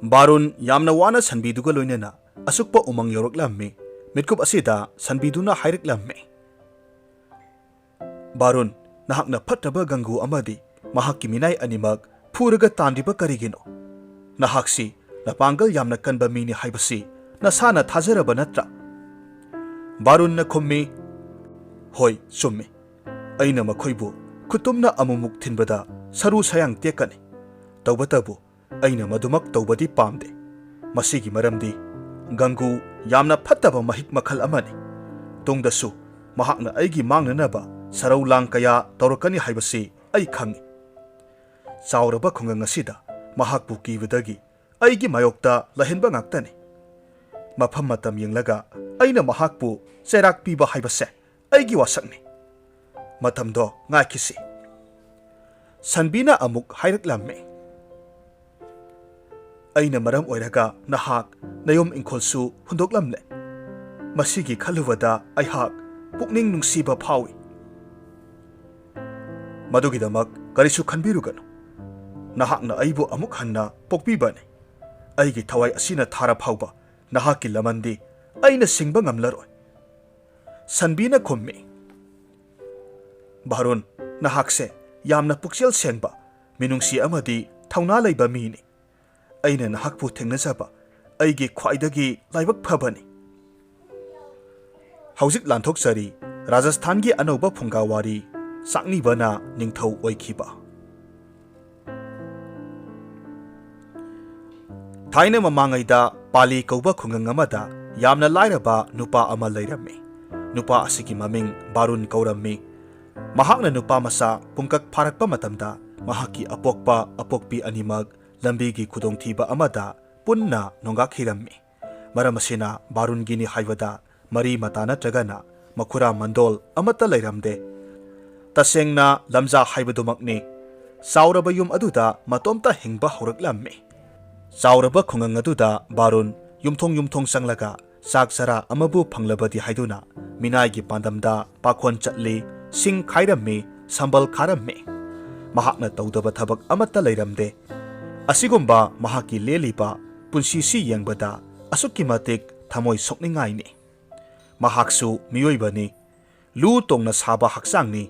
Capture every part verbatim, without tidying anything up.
ꯕꯥꯔꯨꯟ ꯌꯥꯝꯅ ꯋꯥꯅ ꯁꯟꯕꯤꯗꯨꯒ ꯂꯣꯏꯅꯅ ꯑꯁꯨꯛꯄ ꯎꯃꯪ ꯌꯧꯔꯛꯂꯝꯃꯤ꯫ ꯃꯤꯠꯀꯨꯞ ꯑꯁꯤꯗ ꯁꯟꯕꯤꯗꯨꯅ ꯍꯥꯏꯔꯛꯂꯝꯃꯤ, "ꯕꯥꯔꯨꯟ, ꯅꯍꯥꯛꯅ ꯐꯠꯇꯕ ꯒꯪꯒꯨ ꯑꯃꯗꯤ ꯃꯍꯥꯛꯀꯤ ꯃꯤꯅꯥꯏ ꯑꯅꯤꯃꯛ ꯐꯨꯔꯒ ꯇꯥꯟꯂꯤꯕ ꯀꯔꯤꯒꯤꯅꯣ? ꯅꯍꯥꯛꯁꯤ ꯅꯄꯥꯡꯒꯜ ꯌꯥꯝꯅ ꯀꯟꯕ ꯃꯤꯅꯤ ꯍꯥꯏꯕꯁꯤ ꯅꯁꯥꯅ ꯊꯥꯖꯔꯕ ꯅꯠꯇ꯭ꯔꯥ?" ꯕꯥꯔꯨꯟꯅ ꯈꯨꯝꯃꯤ, "ꯍꯣꯏ, ꯆꯨꯝꯃꯤ꯫ ꯑꯩꯅ ꯃꯈꯣꯏꯕꯨ ꯈꯨꯇꯨꯝꯅ ꯑꯃꯨꯛꯃꯨꯛ ꯊꯤꯟꯕꯗ ꯁꯔꯨ ꯁꯌꯥꯡ ꯇꯦꯛꯀꯅꯤ꯫ ꯇꯧꯕꯇꯕꯨ ꯑꯩꯅ ꯃꯗꯨꯃꯛ ꯇꯧꯕꯗꯤ ꯄꯥꯝꯗꯦ꯫ ꯃꯁꯤꯒꯤ ꯃꯔꯝꯗꯤ ꯒꯪꯒꯨ ꯌꯥꯝꯅ ꯐꯠꯇꯕ ꯃꯍꯤꯛ ꯃꯈꯜ ꯑꯃꯅꯤ꯫ ꯇꯨꯡꯗꯁꯨ ꯃꯍꯥꯛꯅ ꯑꯩꯒꯤ ꯃꯥꯡꯅꯅꯕ ꯁꯔꯧ ꯂꯥꯡ ꯀꯌꯥ ꯇꯧꯔꯛꯀꯅꯤ ꯍꯥꯏꯕꯁꯤ ꯑꯩ ꯈꯪꯏ꯫ ꯆꯥꯎꯔꯕ ꯈꯨꯡꯒꯪ ꯑꯁꯤꯗ ꯃꯍꯥꯛꯄꯨ ꯀꯤꯕꯗꯒꯤ ꯑꯩꯒꯤ ꯃꯥꯌꯣꯛꯇ ꯂꯥꯏꯍꯟꯕ ꯉꯥꯛꯇꯅꯤ꯫ ꯃꯐꯝ ꯃꯇꯝ ꯌꯦꯡꯂꯒ ꯑꯩꯅ ꯃꯍꯥꯛꯄꯨ ꯆꯩꯔꯥꯛ ꯄꯤꯕ ꯍꯥꯏꯕꯁꯦ ꯑꯩꯒꯤ ꯋꯥꯁꯛꯅꯤ꯫ ꯃꯇꯝꯗꯣ ꯉꯥꯏꯈꯤꯁꯤ꯫" ꯁꯟꯕꯤꯅ ꯑꯃꯨꯛ ꯍꯥꯏꯔꯛꯂꯝꯃꯤ, "ꯑꯩꯅ ꯃꯔꯝ ꯑꯣꯏꯔꯒ ꯅꯍꯥꯛ ꯅꯌꯨꯝ ꯏꯪꯈꯣꯜꯁꯨ ꯍꯨꯟꯗꯣꯛꯂꯝꯂꯦ꯫ ꯃꯁꯤꯒꯤ ꯈꯜꯂꯨꯕꯗ ꯑꯩꯍꯥꯛ ꯄꯨꯛꯅꯤꯡ ꯅꯨꯡꯁꯤꯕ ꯐꯥꯎꯏ꯫ ꯃꯗꯨꯒꯤꯗꯃꯛ ꯀꯔꯤꯁꯨ ꯈꯟꯕꯤꯔꯨꯒꯅꯨ꯫ ꯅꯍꯥꯛꯅ ꯑꯩꯕꯨ ꯑꯃꯨꯛ ꯍꯟꯅ ꯄꯣꯛꯄꯤꯕꯅꯤ꯫ ꯑꯩꯒꯤ ꯊꯋꯥꯏ ꯑꯁꯤꯅ ꯊꯥꯔ ꯐꯥꯎꯕ ꯅꯍꯥꯛꯀꯤ ꯂꯃꯟꯗꯤ ꯑꯩꯅ ꯁꯤꯡꯕ ꯉꯝꯂꯔꯣꯏ꯫" ꯁꯟꯕꯤꯅ ꯈꯨꯝꯃꯤ, "ꯕꯥꯔꯨꯟ, ꯅꯍꯥꯛꯁꯦ ꯌꯥꯝꯅ ꯄꯨꯛꯆꯦꯜ ꯁꯦꯡꯕ, ꯃꯤꯅꯨꯡꯁꯤ ꯑꯃꯗꯤ ꯊꯧꯅꯥ ꯂꯩꯕ ꯃꯤꯅꯤ꯫ ꯑꯩꯅ ꯅꯍꯥꯛꯄꯨ ꯊꯦꯡꯅꯖꯕ ꯑꯩꯒꯤ ꯈ꯭ꯋꯥꯏꯗꯒꯤ ꯂꯥꯏꯕꯛ ꯐꯕꯅꯤ꯫" ꯍꯧꯖꯤꯛ ꯂꯥꯟꯊꯣꯛꯆꯔꯤ ꯔꯥꯖꯁꯊꯥꯟꯒꯤ ꯑꯅꯧꯕ ꯐꯨꯡꯒꯥꯋꯥꯔꯤ, ꯆꯥꯛꯅꯤꯕꯅ ꯅꯤꯡꯊꯧ ꯑꯣꯏꯈꯤꯕ꯫ ꯊꯥꯏꯅ ꯃꯃꯥꯡꯉꯩꯗ ꯄꯥꯂꯤ ꯀꯧꯕ ꯈꯨꯡꯒꯪ ꯑꯃꯗ ꯌꯥꯝꯅ ꯂꯥꯏꯔꯕ ꯅꯨꯄꯥ ꯑꯃ ꯂꯩꯔꯝꯃꯤ꯫ ꯅꯨꯄꯥ ꯑꯁꯤꯒꯤ ꯃꯃꯤꯡ ꯕꯥꯔꯨꯟ ꯀꯧꯔꯝꯃꯤ꯫ ꯃꯍꯥꯛꯅ ꯅꯨꯄꯥ ꯃꯆꯥ ꯄꯨꯡꯀꯛ ꯐꯥꯔꯛꯄ ꯃꯇꯝꯗ ꯃꯍꯥꯛꯀꯤ ꯑꯄꯣꯛꯄ ꯑꯄꯣꯛꯄꯤ ꯑꯅꯤꯃꯛ ꯂꯝꯕꯤꯒꯤ ꯈꯨꯗꯣꯡꯊꯤꯕ ꯑꯃꯗ ꯄꯨꯟꯅ ꯅꯣꯡꯒꯥꯈꯤꯔꯝꯃꯤ꯫ ꯃꯔꯝ ꯑꯁꯤꯅ ꯕꯥꯔꯨꯟꯒꯤꯅꯤ ꯍꯥꯏꯕꯗ ꯃꯔꯤ ꯃꯇꯥ ꯅꯠꯇ꯭ꯔꯒꯅ ꯃꯈꯨꯔꯥ ꯃꯟꯗꯣꯜ ꯑꯃꯠꯇ ꯂꯩꯔꯝꯗꯦ꯫ ꯇꯁꯦꯡꯅ ꯂꯝꯖꯥ ꯍꯥꯏꯕꯗꯨꯃꯛꯅꯤ꯫ ꯆꯥꯎꯔꯕ ꯌꯨꯝ ꯑꯗꯨꯗ ꯃꯇꯣꯝꯇ ꯍꯤꯡꯕ ꯍꯧꯔꯛꯂꯝꯃꯤ꯫ ꯆꯥꯎꯔꯕ ꯈꯨꯡꯒꯪ ꯑꯗꯨꯗ ꯕꯥꯔꯨꯟ ꯌꯨꯝꯊꯣꯡ ꯌꯨꯝꯊꯣꯡ ꯆꯪꯂꯒ ꯆꯥꯛ ꯆꯔꯥ ꯑꯃꯕꯨ ꯐꯪꯂꯕꯗꯤ ꯍꯥꯏꯗꯨꯅ ꯃꯤꯅꯥꯏꯒꯤ ꯄꯥꯟꯗꯝꯗ ꯄꯥꯈꯣꯟ ꯆꯠꯂꯤ, ꯁꯤꯡ ꯈꯥꯏꯔꯝꯃꯤ, ꯁꯝꯕꯜ ꯈꯥꯔꯝꯃꯤ꯫ ꯃꯍꯥꯛꯅ ꯇꯧꯗꯕ ꯊꯕꯛ ꯑꯃꯠꯇ ꯂꯩꯔꯝꯗꯦ꯫ ꯑꯁꯤꯒꯨꯝꯕ ꯃꯍꯥꯛꯀꯤ ꯂꯦꯜꯂꯤꯕ ꯄꯨꯟꯁꯤꯁꯤ ꯌꯦꯡꯕꯗ ꯑꯁꯨꯛꯀꯤ ꯃꯇꯤꯛ ꯊꯃꯣꯏ ꯁꯣꯛꯅꯤꯡꯉꯥꯏꯅꯤ꯫ ꯃꯍꯥꯛꯁꯨ ꯃꯤꯑꯣꯏꯕꯅꯤ, ꯂꯨ ꯇꯣꯡꯅ ꯁꯥꯕ ꯍꯛꯆꯥꯡꯅꯤ꯫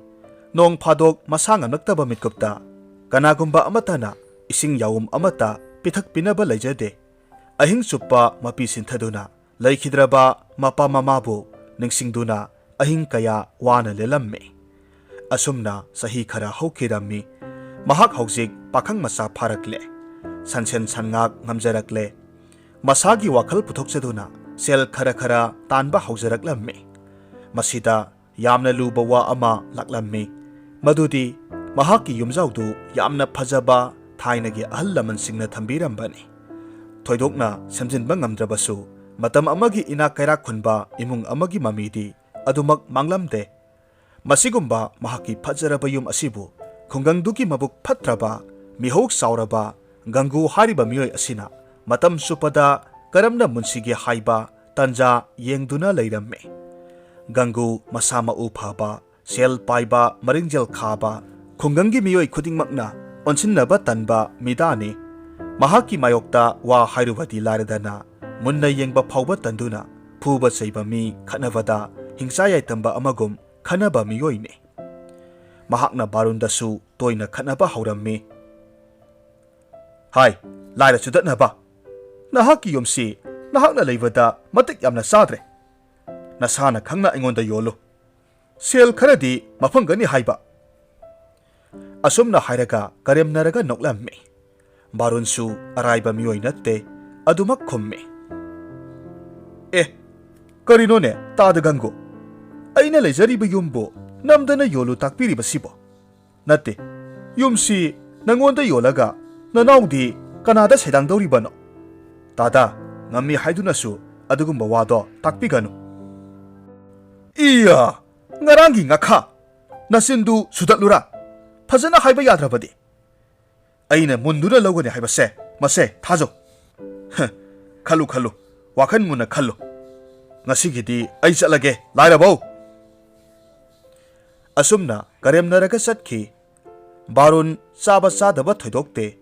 ꯅꯣꯡ ꯐꯥꯗꯣꯛ ꯃꯁꯥ ꯉꯝꯂꯛꯇꯕ ꯃꯤꯀꯨꯞꯇ ꯀꯅꯥꯒꯨꯝꯕ ꯑꯃꯠꯇꯅ ꯏꯁꯤꯡ ꯌꯥꯎꯝ ꯑꯃꯠꯇ ꯄꯤꯊꯛꯄꯤꯅꯕ ꯂꯩꯖꯗꯦ꯫ ꯑꯍꯤꯡ ꯆꯨꯞꯄ ꯃꯄꯤ ꯁꯤꯟꯊꯗꯨꯅ ꯂꯩꯈꯤꯗ꯭ꯔꯕ ꯃꯄꯥ ꯃꯃꯥꯕꯨ ꯅꯤꯡꯁꯤꯡꯗꯨꯅ ꯑꯍꯤꯡ ꯀꯌꯥ ꯋꯥꯅ ꯂꯦꯜꯂꯝꯃꯤ꯫ ꯑꯁꯨꯝꯅ ꯆꯍꯤ ꯈꯔ ꯍꯧꯈꯤꯔꯝꯃꯤ꯫ ꯃꯍꯥꯛ ꯍꯧꯖꯤꯛ ꯄꯥꯈꯪ ꯃꯆꯥ ꯐꯥꯔꯛꯂꯦ꯫ ꯁꯟꯁꯦꯟ ꯁꯟꯉꯥꯛ ꯉꯝꯖꯔꯛꯂꯦ꯫ ꯃꯁꯥꯒꯤ ꯋꯥꯈꯜ ꯄꯨꯊꯣꯛꯆꯗꯨꯅ ꯁꯦꯜ ꯈꯔ ꯈꯔ ꯇꯥꯟꯕ ꯍꯧꯖꯔꯛꯂꯝꯃꯤ꯫ ꯃꯁꯤꯗ ꯌꯥꯝꯅ ꯂꯨꯕ ꯋꯥ ꯑꯃ ꯂꯥꯛꯂꯝꯃꯤ꯫ ꯃꯗꯨꯗꯤ ꯃꯍꯥꯛꯀꯤ ꯌꯨꯝꯖꯥꯎꯗꯨ ꯌꯥꯝꯅ ꯐꯖꯕ ꯊꯥꯏꯅꯒꯤ ꯑꯍꯜ ꯂꯃꯟꯁꯤꯡꯅ ꯊꯝꯕꯤꯔꯝꯕꯅꯤ꯫ ꯊꯣꯏꯗꯣꯛꯅ ꯁꯦꯝꯖꯤꯟꯕ ꯉꯝꯗ꯭ꯔꯕꯁꯨ, ꯃꯇꯝ ꯑꯃꯒꯤ ꯏꯅꯥꯛ ꯀꯩꯔꯥꯛ ꯈꯨꯟꯕ ꯏꯃꯨꯡ ꯑꯃꯒꯤ ꯃꯃꯤꯗꯤ ꯑꯗꯨꯃꯛ ꯃꯥꯡꯂꯝꯗꯦ꯫ ꯃꯁꯤꯒꯨꯝꯕ ꯃꯍꯥꯛꯀꯤ ꯐꯖꯔꯕ ꯌꯨꯝ ꯑꯁꯤꯕꯨ ꯈꯨꯡꯒꯪꯗꯨꯒꯤ ꯃꯕꯨꯛ ꯐꯠꯇ꯭ꯔꯕ, ꯃꯤꯍꯧ ꯆꯥꯎꯔꯕ ꯒꯪꯒꯨ ꯍꯥꯏꯔꯤꯕ ꯃꯤꯑꯣꯏ ꯑꯁꯤꯅ ꯃꯇꯝ ꯆꯨꯞꯄꯗ ꯀꯔꯝꯅ ꯃꯨꯟꯁꯤꯒꯦ ꯍꯥꯏꯕ ꯇꯟꯖꯥ ꯌꯦꯡꯗꯨꯅ ꯂꯩꯔꯝꯃꯤ꯫ ꯒꯪꯒꯨ ꯃꯁꯥ ꯃꯎ ꯐꯕ, ꯁꯦꯜ ꯄꯥꯏꯕ, ꯃꯔꯤꯡꯖꯦꯜ ꯈꯥꯕ, ꯈꯨꯡꯒꯪꯒꯤ ꯃꯤꯑꯣꯏ ꯈꯨꯗꯤꯡꯃꯛꯅ ꯑꯣꯟꯁꯤꯟꯅꯕ ꯇꯟꯕ ꯃꯤꯗꯥꯅꯤ꯫ ꯃꯍꯥꯛꯀꯤ ꯃꯥꯌꯣꯛꯇ ꯋꯥ ꯍꯥꯏꯔꯨꯕꯗꯤ ꯂꯥꯏꯔꯗꯅ, ꯃꯨꯟꯅ ꯌꯦꯡꯕ ꯐꯥꯎꯕ ꯇꯟꯗꯨꯅ ꯐꯨꯕ ꯆꯩꯕ ꯃꯤ ꯈꯠꯅꯕꯗ ꯍꯤꯡꯆꯥ ꯌꯥꯏꯇꯝꯕ ꯑꯃꯒꯨꯝ ꯈꯠꯅꯕ ꯃꯤꯑꯣꯏꯅꯤ꯫ ꯃꯍꯥꯛꯅ ꯕꯥꯔꯨꯟꯗꯁꯨ ꯇꯣꯏꯅ ꯈꯠꯅꯕ ꯍꯧꯔꯝꯃꯤ꯫ "ꯍꯥꯏ, ꯂꯥꯏꯔ ꯆꯨꯗꯠꯅꯕ! ꯅꯍꯥꯛꯀꯤ ꯌꯨꯝꯁꯤ ꯅꯍꯥꯛꯅ ꯂꯩꯕꯗ ꯃꯇꯤꯛ ꯌꯥꯝꯅ ꯆꯥꯗ꯭ꯔꯦ꯫ ꯅꯁꯥꯅ ꯈꯪꯅ ꯑꯩꯉꯣꯟꯗ ꯌꯣꯜꯂꯨ꯫ ꯁꯦꯜ ꯈꯔꯗꯤ ꯃꯐꯪꯒꯅꯤ ꯍꯥꯏꯕ꯫" ꯑꯁꯨꯝꯅ ꯍꯥꯏꯔꯒ ꯀꯔꯦꯝꯅꯔꯒ ꯅꯣꯛꯂꯝꯃꯤ꯫ ꯕꯥꯔꯨꯟꯁꯨ ꯑꯔꯥꯏꯕ ꯃꯤꯑꯣꯏ ꯅꯠꯇꯦ, ꯑꯗꯨꯃꯛ ꯈꯨꯝꯃꯤ꯫ "ꯑꯦ, ꯀꯔꯤꯅꯣꯅꯦ ꯇꯥꯗ ꯒꯪꯒꯨ? ꯑꯩꯅ ꯂꯩꯖꯔꯤꯕ ꯌꯨꯝꯕꯨ ꯅꯝꯗꯅ ꯌꯣꯜꯂꯨ ꯇꯥꯛꯄꯤꯔꯤꯕꯁꯤꯕꯣ? ꯅꯠꯇꯦ, ꯌꯨꯝꯁꯤ ꯅꯪꯉꯣꯟꯗ ꯌꯣꯜꯂꯒ ꯅꯅꯥꯎꯗꯤ ꯀꯅꯥꯗ ꯁꯩꯗꯥꯡꯗꯧꯔꯤꯕꯅꯣ? ꯇꯥꯗ, ꯉꯝꯃꯤ ꯍꯥꯏꯗꯨꯅꯁꯨ ꯑꯗꯨꯒꯨꯝꯕ ꯋꯥꯗꯣ ꯇꯥꯛꯄꯤꯒꯅꯨ꯫" "ꯏꯌꯥ! ꯉꯔꯥꯡꯒꯤ ꯉꯥꯈꯥ! ꯅꯆꯤꯟꯗꯨ ꯁꯨꯗꯠꯂꯨꯔꯥ? ꯐꯖꯅ ꯍꯥꯏꯕ ꯌꯥꯗ꯭ꯔꯕꯗꯤ? ꯑꯩꯅ ꯃꯨꯟꯗꯨꯅ ꯂꯧꯒꯅꯤ ꯍꯥꯏꯕꯁꯦ, ꯃꯁꯦ ꯊꯥꯖꯧ꯫ ꯍ, ꯈꯜꯂꯨ, ꯈꯜꯂꯨ, ꯋꯥꯈꯜ ꯃꯨꯟꯅ ꯈꯜꯂꯨ꯫ ꯉꯁꯤꯒꯤꯗꯤ ꯑꯩ ꯆꯠꯂꯒꯦ, ꯂꯥꯏꯔꯕꯧ!" ꯑꯁꯨꯝꯅ ꯀꯔꯦꯝꯅꯔꯒ ꯆꯠꯈꯤ꯫ ꯕꯥꯔꯨꯟ ꯆꯥꯕ ꯆꯥꯗꯕ ꯊꯣꯏꯗꯣꯛꯇꯦ꯫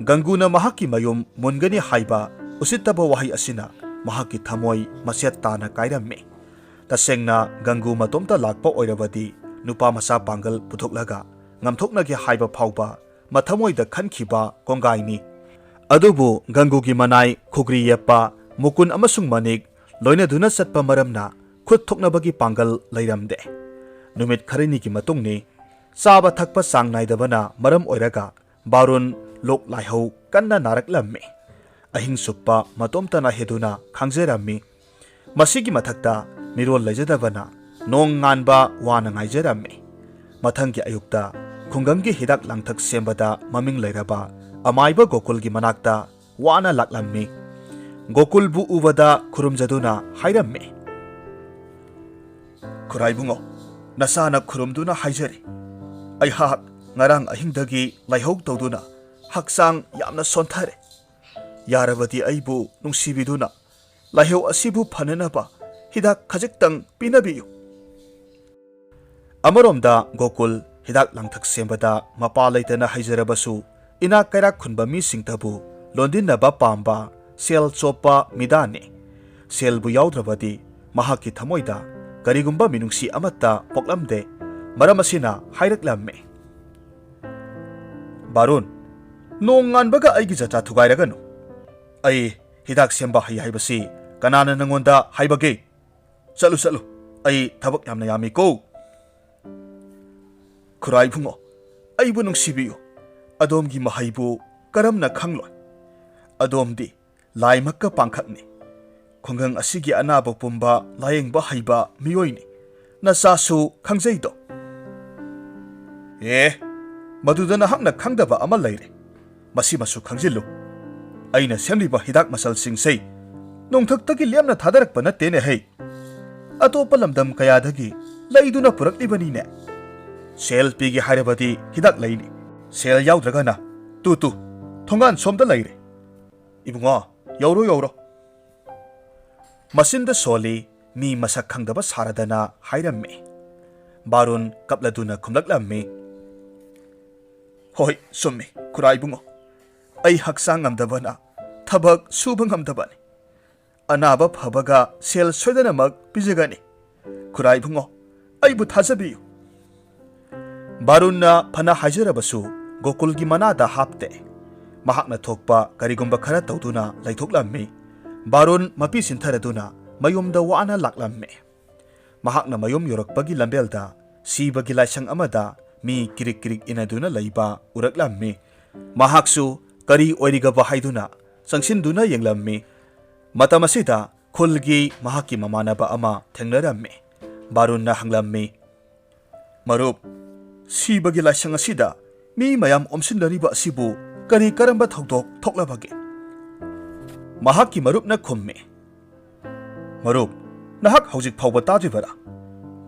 ꯒꯪꯒꯨꯅ ꯃꯍꯥꯛꯀꯤ ꯃꯌꯨꯝ ꯃꯨꯟꯒꯅꯤ ꯍꯥꯏꯕ ꯎꯁꯤꯠꯇꯕ ꯋꯥꯍꯩ ꯑꯁꯤꯅ ꯃꯍꯥꯛꯀꯤ ꯊꯃꯣꯏ ꯃꯆꯦꯠ ꯇꯥꯅ ꯀꯥꯏꯔꯝꯃꯤ꯫ ꯇꯁꯦꯡꯅ ꯒꯪꯒꯨ ꯃꯇꯣꯝꯇ ꯂꯥꯛꯄ ꯑꯣꯏꯔꯕꯗꯤ ꯅꯨꯄꯥ ꯃꯆꯥ ꯄꯥꯡꯒꯜ ꯄꯨꯊꯣꯛꯂꯒ ꯉꯝꯊꯣꯛꯅꯒꯦ ꯍꯥꯏꯕ ꯐꯥꯎꯕ ꯃꯊꯃꯣꯏꯗ ꯈꯟꯈꯤꯕ ꯀꯣꯡꯒꯥꯏꯅꯤ꯫ ꯑꯗꯨꯕꯨ ꯒꯪꯒꯨꯒꯤ ꯃꯅꯥꯏ, ꯈꯨꯒ꯭ꯔꯤ ꯌꯦꯞꯄ, ꯃꯨꯀꯨꯟ ꯑꯃꯁꯨꯡ ꯃꯅꯤꯛ ꯂꯣꯏꯅꯗꯨꯅ ꯆꯠꯄ ꯃꯔꯝꯅ ꯈꯨꯠ ꯊꯣꯛꯅꯕꯒꯤ ꯄꯥꯡꯒꯜ ꯂꯩꯔꯝꯗꯦ꯫ ꯅꯨꯃꯤꯠ ꯈꯔꯅꯤꯒꯤ ꯃꯇꯨꯡꯅꯤ꯫ ꯆꯥꯕ ꯊꯛꯄ ꯆꯥꯡ ꯅꯥꯏꯗꯕꯅ ꯃꯔꯝ ꯑꯣꯏꯔꯒ ꯕꯥꯔꯨꯟ ꯂꯣꯛ ꯂꯥꯏꯍꯧ ꯀꯟꯅ ꯅꯥꯔꯛꯂꯝꯃꯤ꯫ ꯑꯍꯤꯡ ꯆꯨꯞꯄ ꯃꯇꯣꯝꯇꯅ ꯍꯦꯗꯨꯅ ꯈꯥꯡꯖꯔꯝꯃꯤ꯫ ꯃꯁꯤꯒꯤ ꯃꯊꯛꯇ ꯃꯤꯔꯣꯜ ꯂꯩꯖꯗꯕꯅ ꯅꯣꯡ ꯉꯥꯟꯕ ꯋꯥꯅ ꯉꯥꯏꯖꯔꯝꯃꯤ꯫ ꯃꯊꯪꯒꯤ ꯑꯌꯨꯛꯇ ꯈꯨꯡꯒꯪꯒꯤ ꯍꯤꯗꯥꯛ ꯂꯥꯡꯊꯛ ꯁꯦꯝꯕꯗ ꯃꯃꯤꯡ ꯂꯩꯔꯕ ꯑꯃꯥꯏꯕ ꯒꯣꯀꯨꯜꯒꯤ ꯃꯅꯥꯛꯇ ꯋꯥꯅ ꯂꯥꯛꯂꯝꯃꯤ꯫ ꯒꯣꯀꯨꯜꯕꯨ ꯎꯕꯗ ꯈꯨꯔꯨꯝꯖꯗꯨꯅ ꯍꯥꯏꯔꯝꯃꯤ, "ꯈꯨꯔꯥꯏꯕꯨꯡꯉꯣ, ꯅꯁꯥꯅ ꯈꯨꯔꯨꯝꯗꯨꯅ ꯍꯥꯏꯖꯔꯤ꯫ ꯑꯩꯍꯥꯛ ꯉꯔꯥꯡ ꯑꯍꯤꯡꯗꯒꯤ ꯂꯥꯏꯍꯧ ꯇꯧꯗꯨꯅ ꯍꯛꯆꯥꯡ ꯌꯥꯝꯅ ꯁꯣꯟꯊꯔꯦ꯫ ꯌꯥꯔꯕꯗꯤ ꯑꯩꯕꯨ ꯅꯨꯡꯁꯤꯕꯤꯗꯨꯅ ꯂꯥꯏꯍꯧ ꯑꯁꯤꯕꯨ ꯐꯅꯅꯕ ꯍꯤꯗꯥꯛ ꯈꯖꯤꯛꯇꯪ ꯄꯤꯅꯕꯤꯌꯨ꯫" ꯑꯃꯔꯣꯝꯗ ꯒꯣꯀꯨꯜ ꯍꯤꯗꯥꯛ ꯂꯥꯡꯊꯛ ꯁꯦꯝꯕꯗ ꯃꯄꯥ ꯂꯩꯇꯅ ꯍꯩꯖꯔꯕꯁꯨ, ꯏꯅꯥꯛ ꯀꯩꯔꯥꯛ ꯈꯨꯟꯕ ꯃꯤꯁꯤꯡꯇꯕꯨ ꯂꯣꯟꯗꯤꯟꯅꯕ ꯄꯥꯝꯕ ꯁꯦꯜ ꯆꯣꯞꯄ ꯃꯤꯗꯥꯅꯤ꯫ ꯁꯦꯜꯕꯨ ꯌꯥꯎꯗ꯭ꯔꯕꯗꯤ ꯃꯍꯥꯛꯀꯤ ꯊꯃꯣꯏꯗ ꯀꯔꯤꯒꯨꯝꯕ ꯃꯤꯅꯨꯡꯁꯤ ꯑꯃꯠꯇ ꯄꯣꯛꯂꯝꯗꯦ꯫ ꯃꯔꯝ ꯑꯁꯤꯅ ꯍꯥꯏꯔꯛꯂꯝꯃꯤ, "ꯕꯥꯔꯨꯟ, ꯅꯣꯡ ꯉꯥꯟꯕꯒ ꯑꯩꯒꯤ ꯖꯇ꯭ꯔꯥ ꯊꯨꯒꯥꯏꯔꯒꯅꯨ꯫ ꯑꯩ ꯍꯤꯗꯥꯛ ꯁꯦꯝꯕ ꯍꯩ ꯍꯥꯏꯕꯁꯤ ꯀꯅꯥꯅ ꯅꯪꯉꯣꯟꯗ ꯍꯥꯏꯕꯒꯦ? ꯆꯠꯂꯨ, ꯆꯠꯂꯨ, ꯑꯩ ꯊꯕꯛ ꯌꯥꯝꯅ ꯌꯥꯝꯃꯤꯀꯣ꯫" "ꯈꯨꯔꯥꯏꯕꯨꯡꯉꯣ, ꯑꯩꯕꯨ ꯅꯨꯡꯁꯤꯕꯤꯌꯨ꯫ ꯑꯗꯣꯝꯒꯤ ꯃꯍꯩꯕꯨ ꯀꯔꯝꯅ ꯈꯪꯂꯣꯏ? ꯑꯗꯣꯝꯗꯤ ꯂꯥꯏꯃꯛꯀ ꯄꯥꯡꯈꯛꯅꯤ꯫ ꯈꯨꯡꯒꯪ ꯑꯁꯤꯒꯤ ꯑꯅꯥꯕ ꯄꯨꯝꯕ ꯂꯥꯌꯦꯡꯕ ꯍꯩꯕ ꯃꯤꯑꯣꯏꯅꯤ꯫ ꯅꯆꯥꯁꯨ ꯈꯪꯖꯩꯗꯣ꯫" "ꯑꯦ, ꯃꯗꯨꯗ ꯅꯍꯥꯛꯅ ꯈꯪꯗꯕ ꯑꯃ ꯂꯩꯔꯦ꯫ ꯃꯁꯤꯃꯁꯨ ꯈꯪꯖꯤꯜꯂꯨ꯫ ꯑꯩꯅ ꯁꯦꯝꯂꯤꯕ ꯍꯤꯗꯥꯛ ꯃꯆꯜꯁꯤꯡꯁꯦ ꯅꯣꯡꯊꯛꯇꯒꯤ ꯂꯦꯝꯅ ꯊꯥꯗꯔꯛꯄ ꯅꯠꯇꯦꯅꯦ ꯍꯩ꯫ ꯑꯇꯣꯞꯄ ꯂꯝꯗꯝ ꯀꯌꯥꯗꯒꯤ ꯂꯩꯗꯨꯅ ꯄꯨꯔꯛꯂꯤꯕꯅꯤꯅꯦ꯫ ꯁꯦꯜ ꯄꯤꯒꯦ ꯍꯥꯏꯔꯕꯗꯤ ꯍꯤꯗꯥꯛ ꯂꯩꯅꯤ꯫ ꯁꯦꯜ ꯌꯥꯎꯗ꯭ꯔꯒꯅ ꯇꯨ ꯇꯨ, ꯊꯣꯡꯒꯥꯟ ꯁꯣꯝꯗ ꯂꯩꯔꯦ꯫ ꯏꯕꯨꯡꯉꯣ, ꯌꯧꯔꯣ, ꯌꯧꯔꯣ꯫" ꯃꯆꯤꯟꯗ ꯁꯣꯜꯂꯤ, ꯃꯤ ꯃꯁꯛ ꯈꯪꯗꯕ ꯁꯥꯔꯗꯅ ꯍꯥꯏꯔꯝꯃꯤ꯫ ꯕꯥꯔꯨꯟ ꯀꯞꯂꯗꯨꯅ ꯈꯨꯝꯂꯛꯂꯝꯃꯤ, "ꯍꯣꯏ, ꯆꯨꯝꯃꯤ, ꯈꯨꯔꯥꯏꯕꯨꯡꯉꯣ꯫ ꯑꯩ ꯍꯛꯆꯥꯡ ꯉꯝꯗꯕꯅ ꯊꯕꯛ ꯁꯨꯕ ꯉꯝꯗꯕꯅꯤ꯫ ꯑꯅꯥꯕ ꯐꯕꯒ ꯁꯦꯜ ꯁꯣꯏꯗꯅꯃꯛ ꯄꯤꯖꯒꯅꯤ꯫ ꯈꯨꯔꯥꯏ ꯏꯕꯨꯡꯉꯣ, ꯑꯩꯕꯨ ꯊꯥꯖꯕꯤꯌꯨ꯫" ꯕꯥꯔꯨꯟꯅ ꯐꯅ ꯍꯥꯏꯖꯔꯕꯁꯨ ꯒꯣꯀꯨꯜꯒꯤ ꯃꯅꯥꯗ ꯍꯥꯞꯇꯦ꯫ ꯃꯍꯥꯛꯅ ꯊꯣꯛꯄ ꯀꯔꯤꯒꯨꯝꯕ ꯈꯔ ꯇꯧꯗꯨꯅ ꯂꯩꯊꯣꯛꯂꯝꯃꯤ꯫ ꯕꯥꯔꯨꯟ ꯃꯄꯤ ꯁꯤꯟꯊꯔꯗꯨꯅ ꯃꯌꯨꯝꯗ ꯋꯥꯅ ꯂꯥꯛꯂꯝꯃꯤ꯫ ꯃꯍꯥꯛꯅ ꯃꯌꯨꯝ ꯌꯧꯔꯛꯄꯒꯤ ꯂꯝꯕꯦꯜꯗ ꯁꯤꯕꯒꯤ ꯂꯥꯏꯁꯪ ꯑꯃꯗ ꯃꯤ ꯀꯤꯔꯤꯛ ꯀꯤꯔꯤꯛ ꯏꯟꯅꯗꯨꯅ ꯂꯩꯕ ꯎꯔꯛꯂꯝꯃꯤ꯫ ꯃꯍꯥꯛꯁꯨ ꯀꯔꯤ ꯑꯣꯏꯔꯤꯒꯕ ꯍꯥꯏꯗꯨꯅ ꯆꯪꯁꯤꯟꯗꯨꯅ ꯌꯦꯡꯂꯝꯃꯤ꯫ ꯃꯇꯝ ꯑꯁꯤꯗ ꯈꯨꯜꯒꯤ ꯃꯍꯥꯛꯀꯤ ꯃꯃꯥꯟꯅꯕ ꯑꯃ ꯊꯦꯡꯅꯔꯝꯃꯤ꯫ ꯕꯥꯔꯨꯟꯅ ꯍꯪꯂꯝꯃꯤ, "ꯃꯔꯨꯞ, ꯁꯤꯕꯒꯤ ꯂꯥꯏꯁꯪ ꯑꯁꯤꯗ ꯃꯤ ꯃꯌꯥꯝ ꯑꯣꯝꯁꯤꯟꯅꯔꯤꯕ ꯑꯁꯤꯕꯨ ꯀꯔꯤ ꯀꯔꯝꯕ ꯊꯧꯗꯣꯛ ꯊꯣꯛꯂꯕꯒꯦ?" ꯃꯍꯥꯛꯀꯤ ꯃꯔꯨꯞꯅ ꯈꯨꯝꯃꯤ, "ꯃꯔꯨꯞ, ꯅꯍꯥꯛ ꯍꯧꯖꯤꯛ ꯐꯥꯎꯕ ꯇꯥꯗ꯭ꯔꯤꯕꯔꯥ?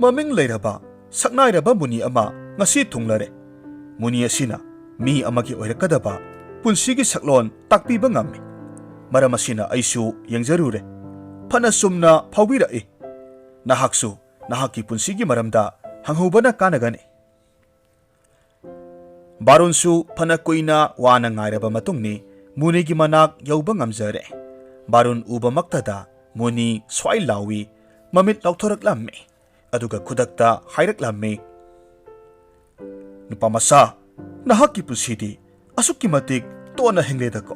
ꯃꯃꯤꯡ ꯂꯩꯔꯕ ꯁꯛꯅꯥꯏꯔꯕ ꯃꯨꯅꯤ ꯑꯃ ꯉꯁꯤ ꯊꯨꯡꯂꯔꯦ꯫ ꯃꯨꯅꯤ ꯑꯁꯤꯅ ꯃꯤ ꯑꯃꯒꯤ ꯑꯣꯏꯔꯛꯀꯗꯕ ꯄꯨꯟꯁꯤꯒꯤ ꯁꯛꯂꯣꯟ ꯇꯥꯛꯄꯤꯕ ꯉꯝꯃꯤ꯫ ꯃꯔꯝ ꯑꯁꯤꯅ ꯑꯩꯁꯨ ꯌꯦꯡꯖꯔꯨꯔꯦ꯫ ꯐꯅ ꯆꯨꯝꯅ ꯐꯥꯎꯕꯤꯔꯛꯏ꯫ ꯅꯍꯥꯛꯁꯨ ꯅꯍꯥꯛꯀꯤ ꯄꯨꯟꯁꯤꯒꯤ ꯃꯔꯝꯗ ꯍꯪꯍꯧꯕꯅ ꯀꯥꯟꯅꯒꯅꯤ꯫" ꯕꯥꯔꯨꯟꯁꯨ ꯐꯅ ꯀꯨꯏꯅ ꯋꯥꯅ ꯉꯥꯏꯔꯕ ꯃꯇꯨꯡꯅꯤ ꯃꯨꯅꯤꯒꯤ ꯃꯅꯥꯛ ꯌꯧꯕ ꯉꯝꯖꯔꯦ꯫ ꯕꯥꯔꯨꯟ ꯎꯕꯃꯛꯇꯗ ꯃꯨꯅꯤ ꯁ꯭ꯋꯥꯏ ꯂꯥꯎꯏ, ꯃꯃꯤꯠ ꯂꯥꯎꯊꯣꯔꯛꯂꯝꯃꯤ꯫ ꯑꯗꯨꯒ ꯈꯨꯗꯛꯇ ꯍꯥꯏꯔꯛꯂꯝꯃꯤ, "ꯅꯨꯄꯥ ꯃꯆꯥ, ꯅꯍꯥꯛꯀꯤ ꯄꯨꯟꯁꯤꯗꯤ ꯑꯁꯨꯛꯀꯤ ꯃꯇꯤꯛ ꯇꯣꯟꯅ ꯍꯤꯡꯂꯦꯗꯀꯣ꯫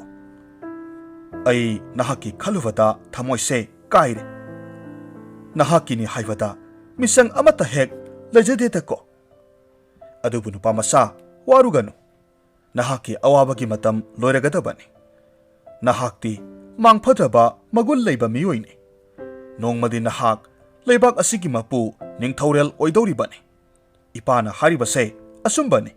ꯑꯩ ꯅꯍꯥꯛꯀꯤ ꯈꯜꯂꯨꯕꯗ ꯊꯃꯣꯏꯁꯦ ꯀꯥꯏꯔꯦ꯫ ꯅꯍꯥꯛꯀꯤꯅꯤ ꯍꯥꯏꯕꯗ ꯃꯤꯆꯪ ꯑꯃꯠꯇ ꯍꯦꯛ ꯂꯩꯖꯗꯦꯗꯀꯣ꯫ ꯑꯗꯨꯕꯨ ꯅꯨꯄꯥ ꯃꯆꯥ, ꯋꯥꯔꯨꯒꯅꯨ꯫ ꯅꯍꯥꯛꯀꯤ ꯑꯋꯥꯕꯒꯤ ꯃꯇꯝ ꯂꯣꯏꯔꯒꯗꯕꯅꯤ꯫ ꯅꯍꯥꯛꯇꯤ ꯃꯥꯡꯐꯗ꯭ꯔꯕ ꯃꯒꯨꯟ ꯂꯩꯕ ꯃꯤꯑꯣꯏꯅꯤ꯫ ꯅꯣꯡꯃꯗꯤ ꯅꯍꯥꯛ ꯂꯩꯕꯥꯛ ꯑꯁꯤꯒꯤ ꯃꯄꯨ ꯅꯤꯡꯊꯧꯔꯦꯜ ꯑꯣꯏꯗꯧꯔꯤꯕꯅꯤ꯫ ꯏꯄꯥꯅ ꯍꯥꯏꯔꯤꯕꯁꯦ ꯑꯆꯨꯝꯕꯅꯤ꯫"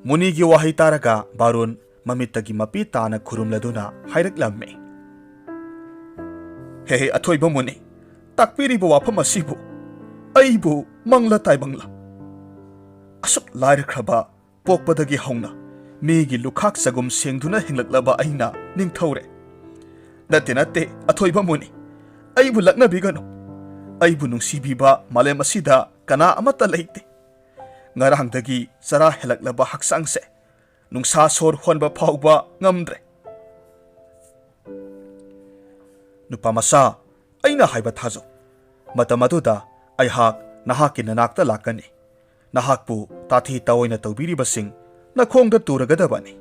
ꯃꯨꯅꯤꯒꯤ ꯋꯥꯍꯩ ꯇꯥꯔꯒ ꯕꯥꯔꯨꯟ ꯃꯃꯤꯠꯇꯒꯤ ꯃꯄꯤ ꯇꯥꯅ ꯈꯨꯔꯨꯝꯂꯗꯨꯅ ꯍꯥꯏꯔꯛꯂꯝꯃꯤ, "ꯍꯦ ꯍꯦ ꯑꯊꯣꯏꯕ ꯃꯨꯅꯤ, ꯇꯥꯛꯄꯤꯔꯤꯕ ꯋꯥꯐꯝ ꯑꯁꯤꯕꯨ ꯑꯩꯕꯨ ꯃꯪꯂ ꯇꯥꯏꯕꯪꯂ? ꯑꯁꯨꯛ ꯂꯥꯏꯔꯈ꯭ꯔꯕ ꯄꯣꯛꯄꯗꯒꯤ ꯍꯧꯅ ꯃꯤꯒꯤ ꯂꯨꯈꯥꯛ ꯆꯒꯨꯝ ꯁꯦꯡꯗꯨꯅ ꯍꯤꯡꯂꯛꯂꯕ ꯑꯩꯅ ꯅꯤꯡꯊꯧꯔꯦ꯫ ꯅꯠꯇꯦ, ꯅꯠꯇꯦ, ꯑꯊꯣꯏꯕ ꯃꯨꯅꯤ, ꯑꯩꯕꯨ ꯂꯛꯅꯕꯤꯒꯅꯨ꯫ ꯑꯩꯕꯨ ꯅꯨꯡꯁꯤꯕꯤꯕ ꯃꯥꯂꯦꯝ ꯑꯁꯤꯗ ꯀꯅꯥ ꯑꯃꯠꯇ ꯂꯩꯇꯦ꯫ ꯉꯔꯥꯡꯗꯒꯤ ꯆꯔꯥ ꯍꯦꯜꯂꯛꯂꯕ ꯍꯛꯆꯥꯡꯁꯦ ꯅꯨꯡꯁꯥ ꯁꯣꯔ ꯍꯣꯟꯕ ꯐꯥꯎꯕ ꯉꯝꯗ꯭ꯔꯦ꯫ ꯅꯨꯄꯥ ꯃꯆꯥ, ꯑꯩꯅ ꯍꯥꯏꯕ ꯊꯥꯖꯧ꯫ ꯃꯇꯝ ꯑꯗꯨꯗ ꯑꯩꯍꯥꯛ ꯅꯍꯥꯛꯀꯤ ꯅꯅꯥꯛꯇ ꯂꯥꯛꯀꯅꯤ꯫ ꯅꯍꯥꯛꯄꯨ ꯇꯥꯊꯤ ꯇꯥꯑꯣꯏꯅ ꯇꯧꯕꯤꯔꯤꯕꯁꯤꯡ ꯅꯈꯣꯡꯗ ꯇꯨꯔꯒꯗꯕꯅꯤ꯫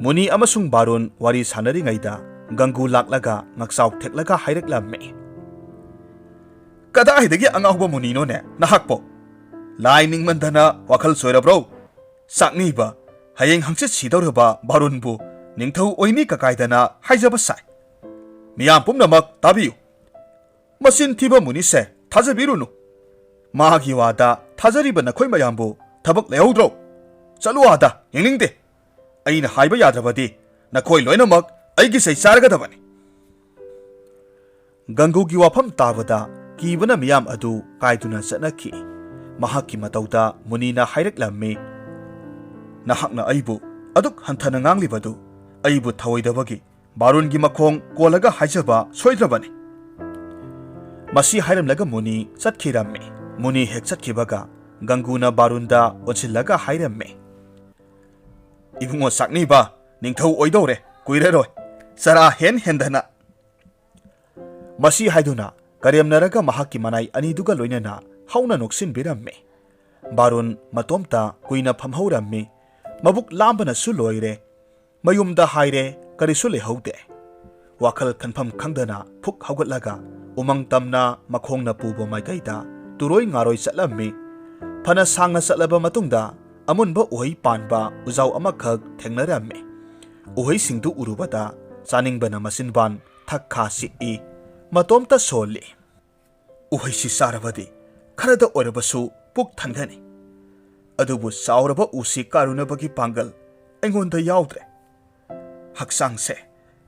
ꯃꯨꯅꯤ ꯑꯃꯁꯨꯡ ꯕꯥꯔꯨꯟ ꯋꯥꯔꯤ ꯁꯥꯟꯅꯔꯤꯉꯩꯗ ꯒꯪꯒꯨ ꯂꯥꯛꯂꯒ ꯉꯛꯆꯥꯎ ꯊꯦꯛꯂꯒ ꯍꯥꯏꯔꯛꯂꯝꯃꯤ, "ꯀꯗꯥꯏꯗꯒꯤ ꯑꯉꯥꯎꯕ ꯃꯨꯅꯤꯅꯣꯅꯦ ꯅꯍꯥꯛꯄꯣ? ꯂꯥꯏ ꯅꯤꯡꯃꯟꯗꯅ ꯋꯥꯈꯜ ꯆꯣꯏꯔꯕ꯭ꯔꯣ? ꯆꯥꯛꯅꯤꯕ, ꯍꯌꯦꯡ ꯍꯪꯆꯤꯠ ꯁꯤꯗꯧꯔꯕ ꯕꯥꯔꯨꯟꯕꯨ ꯅꯤꯡꯊꯧ ꯑꯣꯏꯅꯤ ꯀꯀꯥꯏꯗꯅ ꯍꯥꯏꯖꯕ ꯁꯥꯏ꯫ ꯃꯤꯌꯥꯝ ꯄꯨꯝꯅꯃꯛ ꯇꯥꯕꯤꯌꯨ꯫ ꯃꯆꯤꯟ ꯊꯤꯕ ꯃꯨꯅꯤꯁꯦ ꯊꯥꯖꯕꯤꯔꯨꯅꯨ꯫ ꯃꯥꯒꯤ ꯋꯥꯗ ꯊꯥꯖꯔꯤꯕ ꯅꯈꯣꯏ ꯃꯌꯥꯝꯕꯨ ꯊꯕꯛ ꯂꯩꯍꯧꯗ꯭ꯔꯣ? ꯆꯠꯂꯨ ꯑꯥꯗ, ꯌꯦꯡꯅꯤꯡꯗꯦ꯫ ꯑꯩꯅ ꯍꯥꯏꯕ ꯌꯥꯗ꯭ꯔꯕꯗꯤ ꯅꯈꯣꯏ ꯂꯣꯏꯅꯃꯛ ꯑꯩꯒꯤ ꯆꯩ ꯆꯥꯔꯒꯗꯕꯅꯤ꯫" ꯒꯪꯒꯨꯒꯤ ꯋꯥꯐꯝ ꯇꯥꯕꯗ ꯀꯤꯕꯅ ꯃꯤꯌꯥꯝ ꯑꯗꯨ ꯀꯥꯏꯗꯨꯅ ꯆꯠꯅꯈꯤ꯫ ꯃꯍꯥꯛꯀꯤ ꯃꯇꯧꯗ ꯃꯨꯅꯤꯅ ꯍꯥꯏꯔꯛꯂꯝꯃꯤ, "ꯅꯍꯥꯛꯅ ꯑꯩꯕꯨ ꯑꯗꯨꯛ ꯍꯟꯊꯅ ꯉꯥꯡꯂꯤꯕꯗꯨ ꯑꯩꯕꯨ ꯊꯧꯑꯣꯏꯗꯕꯒꯤ ꯕꯥꯔꯨꯟꯒꯤ ꯃꯈꯣꯡ ꯀꯣꯜꯂꯒ ꯍꯥꯏꯖꯕ ꯁꯣꯏꯗ꯭ꯔꯕꯅꯤ꯫" ꯃꯁꯤ ꯍꯥꯏꯔꯝꯂꯒ ꯃꯨꯅꯤ ꯆꯠꯈꯤꯔꯝꯃꯤ꯫ ꯃꯨꯅꯤ ꯍꯦꯛ ꯆꯠꯈꯤꯕꯒ ꯒꯪꯒꯨꯅ ꯕꯥꯔꯨꯟꯗ ꯑꯣꯟꯁꯤꯜꯂꯒ ꯍꯥꯏꯔꯝꯃꯤ, "ꯏꯕꯨꯡꯉꯣ ꯆꯥꯛꯅꯤꯕ, ꯅꯤꯡꯊꯧ ꯑꯣꯏꯗꯧꯔꯦ, ꯀꯨꯏꯔꯔꯣꯏ꯫ ꯆꯔꯥ ꯍꯦꯟ ꯍꯦꯟꯗꯅ꯫" ꯃꯁꯤ ꯍꯥꯏꯗꯨꯅ ꯀꯔꯦꯝꯅꯔꯒ ꯃꯍꯥꯛꯀꯤ ꯃꯅꯥꯏ ꯑꯅꯤꯗꯨꯒ ꯂꯣꯏꯅꯅ ꯍꯧꯅ ꯅꯣꯛꯁꯤꯟꯕꯤꯔꯝꯃꯤ꯫ ꯕꯥꯔꯨꯟ ꯃꯇꯣꯝꯇ ꯀꯨꯏꯅ ꯐꯝꯍꯧꯔꯝꯃꯤ꯫ ꯃꯕꯨꯛ ꯂꯥꯝꯕꯅꯁꯨ ꯂꯣꯏꯔꯦ꯫ ꯃꯌꯨꯝꯗ ꯍꯥꯏꯔꯦ, ꯀꯔꯤꯁꯨ ꯂꯩꯍꯧꯗꯦ꯫ ꯋꯥꯈꯜ ꯈꯟꯐꯝ ꯈꯪꯗꯅ ꯐꯨꯛ ꯍꯧꯒꯠꯂꯒ ꯎꯃꯪ ꯇꯝꯅ ꯃꯈꯣꯡꯅ ꯄꯨꯕ ꯃꯥꯏꯀꯩꯗ ꯇꯨꯔꯣꯏ ꯉꯥꯔꯣꯏ ꯆꯠꯂꯝꯃꯤ꯫ ꯐꯅ ꯁꯥꯡꯅ ꯆꯠꯂꯕ ꯃꯇꯨꯡꯗ ꯑꯃꯨꯟꯕ ꯎꯍꯩ ꯄꯥꯟꯕ ꯎꯖꯥꯎ ꯑꯃꯈꯛ ꯊꯦꯡꯅꯔꯝꯃꯤ꯫ ꯎꯍꯩꯁꯤꯡꯗꯨ ꯎꯔꯨꯕꯗ ꯆꯥꯅꯤꯡꯕꯅ ꯃꯆꯤꯟꯕꯥꯟ ꯊꯛ ꯈꯥ ꯁꯤꯛꯏ꯫ ꯃꯇꯣꯝꯇ ꯁꯣꯜꯂꯤ꯫ "ꯎꯍꯩꯁꯤ ꯆꯥꯔꯕꯗꯤ ꯈꯔꯗ ꯑꯣꯏꯔꯕꯁꯨ ꯄꯨꯛ ꯊꯟꯒꯅꯤ꯫ ꯑꯗꯨꯕꯨ ꯆꯥꯎꯔꯕ ꯎꯁꯤ ꯀꯥꯔꯨꯅꯕꯒꯤ ꯄꯥꯡꯒꯜ ꯑꯩꯉꯣꯟꯗ ꯌꯥꯎꯗ꯭ꯔꯦ꯫ ꯍꯛꯆꯥꯡꯁꯦ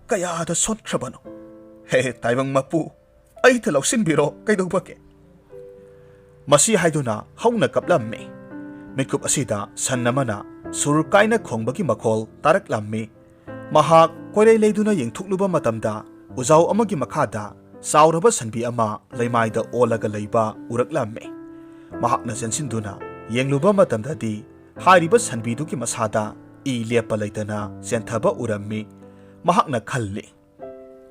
ꯀꯌꯥꯗ ꯁꯣꯟꯈ꯭ꯔꯕꯅꯣ꯫ ꯍꯦ ꯇꯥꯏꯕꯪ ꯃꯄꯨ, ꯑꯩꯗ ꯂꯧꯁꯤꯟꯕꯤꯔꯣ, ꯀꯩꯗꯧꯕꯒꯦ?" ꯃꯁꯤ ꯍꯥꯏꯗꯨꯅ ꯍꯧꯅ ꯀꯞꯂꯝꯃꯤ꯫ ꯃꯤꯀꯨꯞ ꯑꯁꯤꯗ ꯁꯟ ꯑꯃꯅ ꯁꯨꯔ ꯀꯥꯏꯅ ꯈꯣꯡꯕꯒꯤ ꯃꯈꯣꯜ ꯇꯥꯔꯛꯂꯝꯃꯤ꯫ ꯃꯍꯥꯛ ꯀꯣꯏꯔꯩ ꯂꯩꯗꯨꯅ ꯌꯦꯡꯊꯣꯛꯂꯨꯕ ꯃꯇꯝꯗ ꯎꯖꯥꯎ ꯑꯃꯒꯤ ꯃꯈꯥꯗ ꯆꯥꯎꯔꯕ ꯁꯟꯕꯤ ꯑꯃ ꯂꯩꯃꯥꯏꯗ ꯑꯣꯜꯂꯒ ꯂꯩꯕ ꯎꯔꯛꯂꯝꯃꯤ꯫ ꯃꯍꯥꯛꯅ ꯆꯦꯟꯁꯤꯟꯗꯨꯅ ꯌꯦꯡꯂꯨꯕ ꯃꯇꯝꯗꯗꯤ ꯍꯥꯏꯔꯤꯕ ꯁꯟꯕꯤꯗꯨꯒꯤ ꯃꯁꯥꯗ ꯏ ꯂꯦꯞꯄ ꯂꯩꯇꯅ ꯆꯦꯟꯊꯕ ꯎꯔꯝꯃꯤ꯫ ꯃꯍꯥꯛꯅ ꯈꯜꯂꯤ,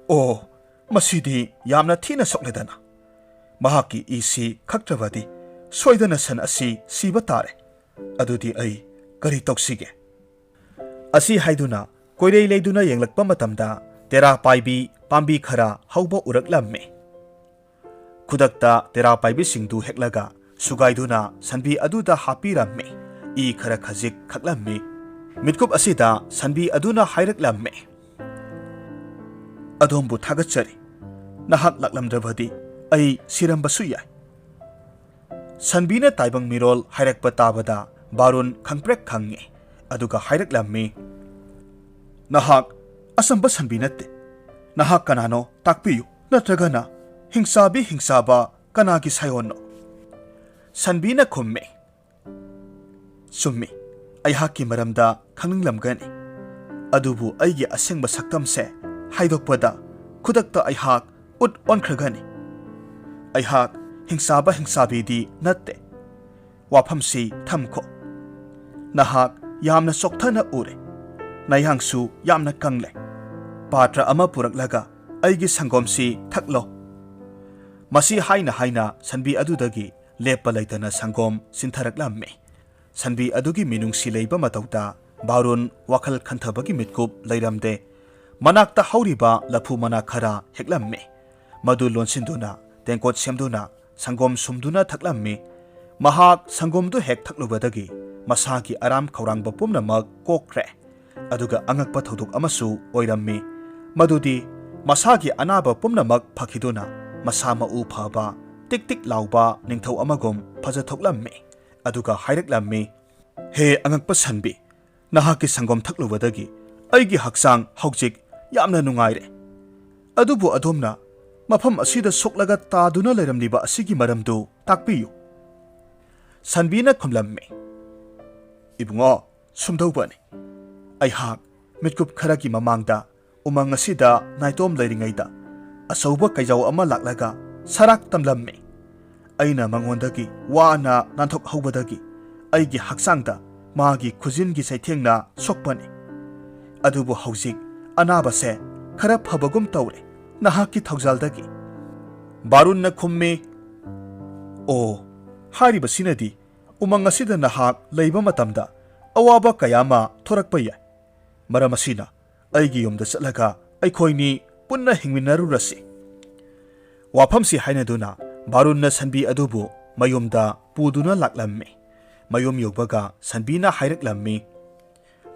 "ꯑꯣ, ꯃꯁꯤꯗꯤ ꯌꯥꯝꯅ ꯊꯤꯅ ꯁꯣꯛꯂꯦꯗꯅ꯫ ꯃꯍꯥꯛꯀꯤ ꯏꯁꯤ ꯈꯛꯇ꯭ꯔꯕꯗꯤ ꯁꯣꯏꯗꯅ ꯁꯟ ꯑꯁꯤ ꯁꯤꯕ ꯇꯥꯔꯦ꯫ ꯑꯗꯨꯗꯤ ꯑꯩ ꯀꯔꯤ ꯇꯧꯁꯤꯒꯦ?" ꯑꯁꯤ ꯍꯥꯏꯗꯨꯅ ꯀꯣꯏꯔꯩ ꯂꯩꯗꯨꯅ ꯌꯦꯡꯂꯛꯄ ꯃꯇꯝꯗ ꯇꯦꯔꯥ ꯄꯥꯏꯕꯤ ꯄꯥꯝꯕꯤ ꯈꯔ ꯍꯧꯕ ꯎꯔꯛꯂꯝꯃꯤ꯫ ꯈꯨꯗꯛꯇ ꯇꯦꯔꯥ ꯄꯥꯏꯕꯤꯁꯤꯡꯗꯨ ꯍꯦꯛꯂꯒ ꯁꯨꯒꯥꯏꯗꯨꯅ ꯁꯟꯕꯤ ꯑꯗꯨꯗ ꯍꯥꯞꯄꯤꯔꯝꯃꯤ꯫ ꯏ ꯈꯔ ꯈꯖꯤꯛ ꯈꯛꯂꯝꯃꯤ꯫ ꯃꯤꯠꯀꯨꯞ ꯑꯁꯤꯗ ꯁꯟꯕꯤ ꯑꯗꯨꯅ ꯍꯥꯏꯔꯛꯂꯝꯃꯤ, "ꯑꯗꯣꯝꯕꯨ ꯊꯥꯒꯠꯆꯔꯤ꯫ ꯅꯍꯥꯛ ꯂꯥꯛꯂꯝꯗ꯭ꯔꯕꯗꯤ ꯑꯩ ꯁꯤꯔꯝꯕꯁꯨ ꯌꯥꯏ"꯫ ꯁꯟꯕꯤꯅ ꯇꯥꯏꯕꯪ ꯃꯤꯔꯣꯜ ꯍꯥꯏꯔꯛꯄ ꯇꯥꯕꯗ ꯕꯥꯔꯨꯟ ꯈꯪꯄ꯭ꯔꯦꯛ ꯈꯪꯉꯤ꯫ ꯑꯗꯨꯒ ꯍꯥꯏꯔꯛꯂꯝꯃꯤ, "ꯅꯍꯥꯛ ꯑꯆꯝꯕ ꯁꯟꯕꯤ ꯅꯠꯇꯦ꯫ ꯅꯍꯥꯛ ꯀꯅꯥꯅꯣ ꯇꯥꯛꯄꯤꯌꯨ, ꯅꯠꯇ꯭ꯔꯒꯅ ꯍꯤꯡꯆꯥꯕꯤ ꯍꯤꯡꯆꯥꯕ ꯀꯅꯥꯒꯤ ꯁꯥꯏꯑꯣꯟꯅꯣ?" ꯁꯟꯕꯤꯅ ꯈꯨꯝꯃꯤ, "ꯆꯨꯝꯃꯤ, ꯑꯩꯍꯥꯛꯀꯤ ꯃꯔꯝꯗ ꯈꯪꯅꯤꯡꯂꯝꯒꯅꯤ꯫ ꯑꯗꯨꯕꯨ ꯑꯩꯒꯤ ꯑꯁꯦꯡꯕ ꯁꯛꯇꯝꯁꯦ ꯍꯥꯏꯗꯣꯛꯄꯗ ꯈꯨꯗꯛꯇ ꯑꯩꯍꯥꯛ ꯎꯠ ꯑꯣꯟꯈ꯭ꯔꯒꯅꯤ꯫ ꯑꯩꯍꯥꯛ ꯍꯤꯡꯆꯥꯕ ꯍꯤꯡꯆꯥꯕꯤꯗꯤ ꯅꯠꯇꯦ꯫ ꯋꯥꯐꯝꯁꯤ ꯊꯝꯈꯣ꯫ ꯅꯍꯥꯛ ꯌꯥꯝꯅ ꯆꯣꯛꯊꯅ ꯎꯔꯦ꯫ ꯅꯌꯥꯡꯁꯨ ꯌꯥꯝꯅ ꯀꯪꯂꯦ꯫ ꯄꯥꯇ꯭ꯔ ꯑꯃ ꯄꯨꯔꯛꯂꯒ ꯑꯩꯒꯤ ꯁꯪꯒꯣꯝꯁꯤ ꯊꯛꯂꯣ"꯫ ꯃꯁꯤ ꯍꯥꯏꯅ ꯍꯥꯏꯅ ꯁꯟꯕꯤ ꯑꯗꯨꯗꯒꯤ ꯂꯦꯞꯄ ꯂꯩꯇꯅ ꯁꯪꯒꯣꯝ ꯆꯤꯟꯊꯔꯛꯂꯝꯃꯤ꯫ ꯁꯟꯕꯤ ꯑꯗꯨꯒꯤ ꯃꯤꯅꯨꯡꯁꯤ ꯂꯩꯕ ꯃꯇꯧꯗ ꯕꯥꯔꯨꯟ ꯋꯥꯈꯜ ꯈꯟꯊꯕꯒꯤ ꯃꯤꯠꯀꯨꯞ ꯂꯩꯔꯝꯗꯦ꯫ ꯃꯅꯥꯛꯇ ꯍꯧꯔꯤꯕ ꯂꯐꯨ ꯃꯅꯥ ꯈꯔ ꯍꯦꯛꯂꯝꯃꯤ꯫ ꯃꯗꯨ ꯂꯣꯟꯁꯤꯟꯗꯨꯅ ꯇꯦꯡꯀꯣꯠ ꯁꯦꯝꯗꯨꯅ ꯁꯪꯒꯣꯝ ꯁꯨꯝꯗꯨꯅ ꯊꯛꯂꯝꯃꯤ꯫ ꯃꯍꯥꯛ ꯁꯪꯒꯣꯝꯗꯨ ꯍꯦꯛ ꯊꯛꯂꯨꯕꯗꯒꯤ ꯃꯁꯥꯒꯤ ꯑꯔꯥꯝ ꯈꯧꯔꯥꯡꯕ ꯄꯨꯝꯅꯃꯛ ꯀꯣꯛꯈ꯭ꯔꯦ꯫ ꯑꯗꯨꯒ ꯑꯉꯛꯄ ꯊꯧꯗꯣꯛ ꯑꯃꯁꯨ ꯑꯣꯏꯔꯝꯃꯤ꯫ ꯃꯗꯨꯗꯤ ꯃꯁꯥꯒꯤ ꯑꯅꯥꯕ ꯄꯨꯝꯅꯃꯛ ꯐꯈꯤꯗꯨꯅ ꯃꯁꯥ ꯃꯎ ꯐꯕ, ꯇꯤꯛ ꯇꯤꯛ ꯂꯥꯎꯕ ꯅꯤꯡꯊꯧ ꯑꯃꯒꯨꯝ ꯐꯖꯊꯣꯛꯂꯝꯃꯤ꯫ ꯑꯗꯨꯒ ꯍꯥꯏꯔꯛꯂꯝꯃꯤ, "ꯍꯦ ꯑꯉꯛꯄ ꯁꯟꯕꯤ, ꯅꯍꯥꯛꯀꯤ ꯁꯪꯒꯣꯝ ꯊꯛꯂꯨꯕꯗꯒꯤ ꯑꯩꯒꯤ ꯍꯛꯆꯥꯡ ꯍꯧꯖꯤꯛ ꯌꯥꯝꯅ ꯅꯨꯡꯉꯥꯏꯔꯦ꯫ ꯑꯗꯨꯕꯨ ꯑꯗꯣꯝꯅ ꯃꯐꯝ ꯑꯁꯤꯗ ꯁꯣꯛꯂꯒ ꯇꯥꯗꯨꯅ ꯂꯩꯔꯝꯂꯤꯕ ꯑꯁꯤꯒꯤ ꯃꯔꯝꯗꯨ ꯇꯥꯛꯄꯤꯌꯨ"꯫ ꯁꯟꯕꯤꯅ ꯈꯨꯝꯂꯝꯃꯤ, "ꯏꯕꯨꯡꯉꯣ, ꯁꯨꯝꯗꯧꯕꯅꯤ꯫ ꯑꯩꯍꯥꯛ ꯃꯤꯠꯀꯨꯞ ꯈꯔꯒꯤ ꯃꯃꯥꯡꯗ ꯎꯃꯪ ꯑꯁꯤꯗ ꯅꯥꯏꯇꯣꯝ ꯂꯩꯔꯤꯉꯩꯗ ꯑꯆꯧꯕ ꯀꯩꯖꯥꯎ ꯑꯃ ꯂꯥꯛꯂꯒ ꯁꯔꯥꯛ ꯇꯝꯂꯝꯃꯤ꯫ ꯑꯩꯅ ꯃꯉꯣꯟꯗꯒꯤ ꯋꯥꯅ ꯅꯥꯟꯊꯣꯛꯍꯧꯕꯗꯒꯤ ꯑꯩꯒꯤ ꯍꯛꯆꯥꯡꯗ ꯃꯥꯒꯤ ꯈꯨꯖꯤꯟꯒꯤ ꯆꯩꯊꯦꯡꯅ ꯁꯣꯛꯄꯅꯤ꯫ ꯑꯗꯨꯕꯨ ꯍꯧꯖꯤꯛ ꯑꯅꯥꯕꯁꯦ ꯈꯔ ꯐꯕꯒꯨꯝ ꯇꯧꯔꯦ, ꯅꯍꯥꯛꯀꯤ ꯊꯧꯖꯥꯜꯗꯒꯤ꯫ ꯕꯥꯔꯨꯟꯅ ꯈꯨꯝꯃꯤ, "ꯑꯣ, ꯍꯥꯏꯔꯤꯕꯁꯤꯅꯗꯤ ꯎꯃꯪ ꯑꯁꯤꯗ ꯅꯍꯥꯛ ꯂꯩꯕ ꯃꯇꯝꯗ ꯑꯋꯥꯕ ꯀꯌꯥ ꯑꯃ ꯊꯣꯔꯛꯄ ꯌꯥꯏ꯫ ꯃꯔꯝ ꯑꯁꯤꯅ ꯑꯩꯒꯤ ꯌꯨꯝꯗ ꯆꯠꯂꯒ ꯑꯩꯈꯣꯏꯅꯤ ꯄꯨꯟꯅ ꯍꯤꯡꯃꯤꯟꯅꯔꯨꯔꯁꯤ꯫" ꯋꯥꯐꯝꯁꯤ ꯍꯥꯏꯅꯗꯨꯅ ꯕꯥꯔꯨꯟꯅ ꯁꯟꯕꯤ ꯑꯗꯨꯕꯨ ꯃꯌꯨꯝꯗ ꯄꯨꯗꯨꯅ ꯂꯥꯛꯂꯝꯃꯤ꯫ ꯃꯌꯨꯝ ꯌꯧꯕꯒ ꯁꯟꯕꯤꯅ ꯍꯥꯏꯔꯛꯂꯝꯃꯤ,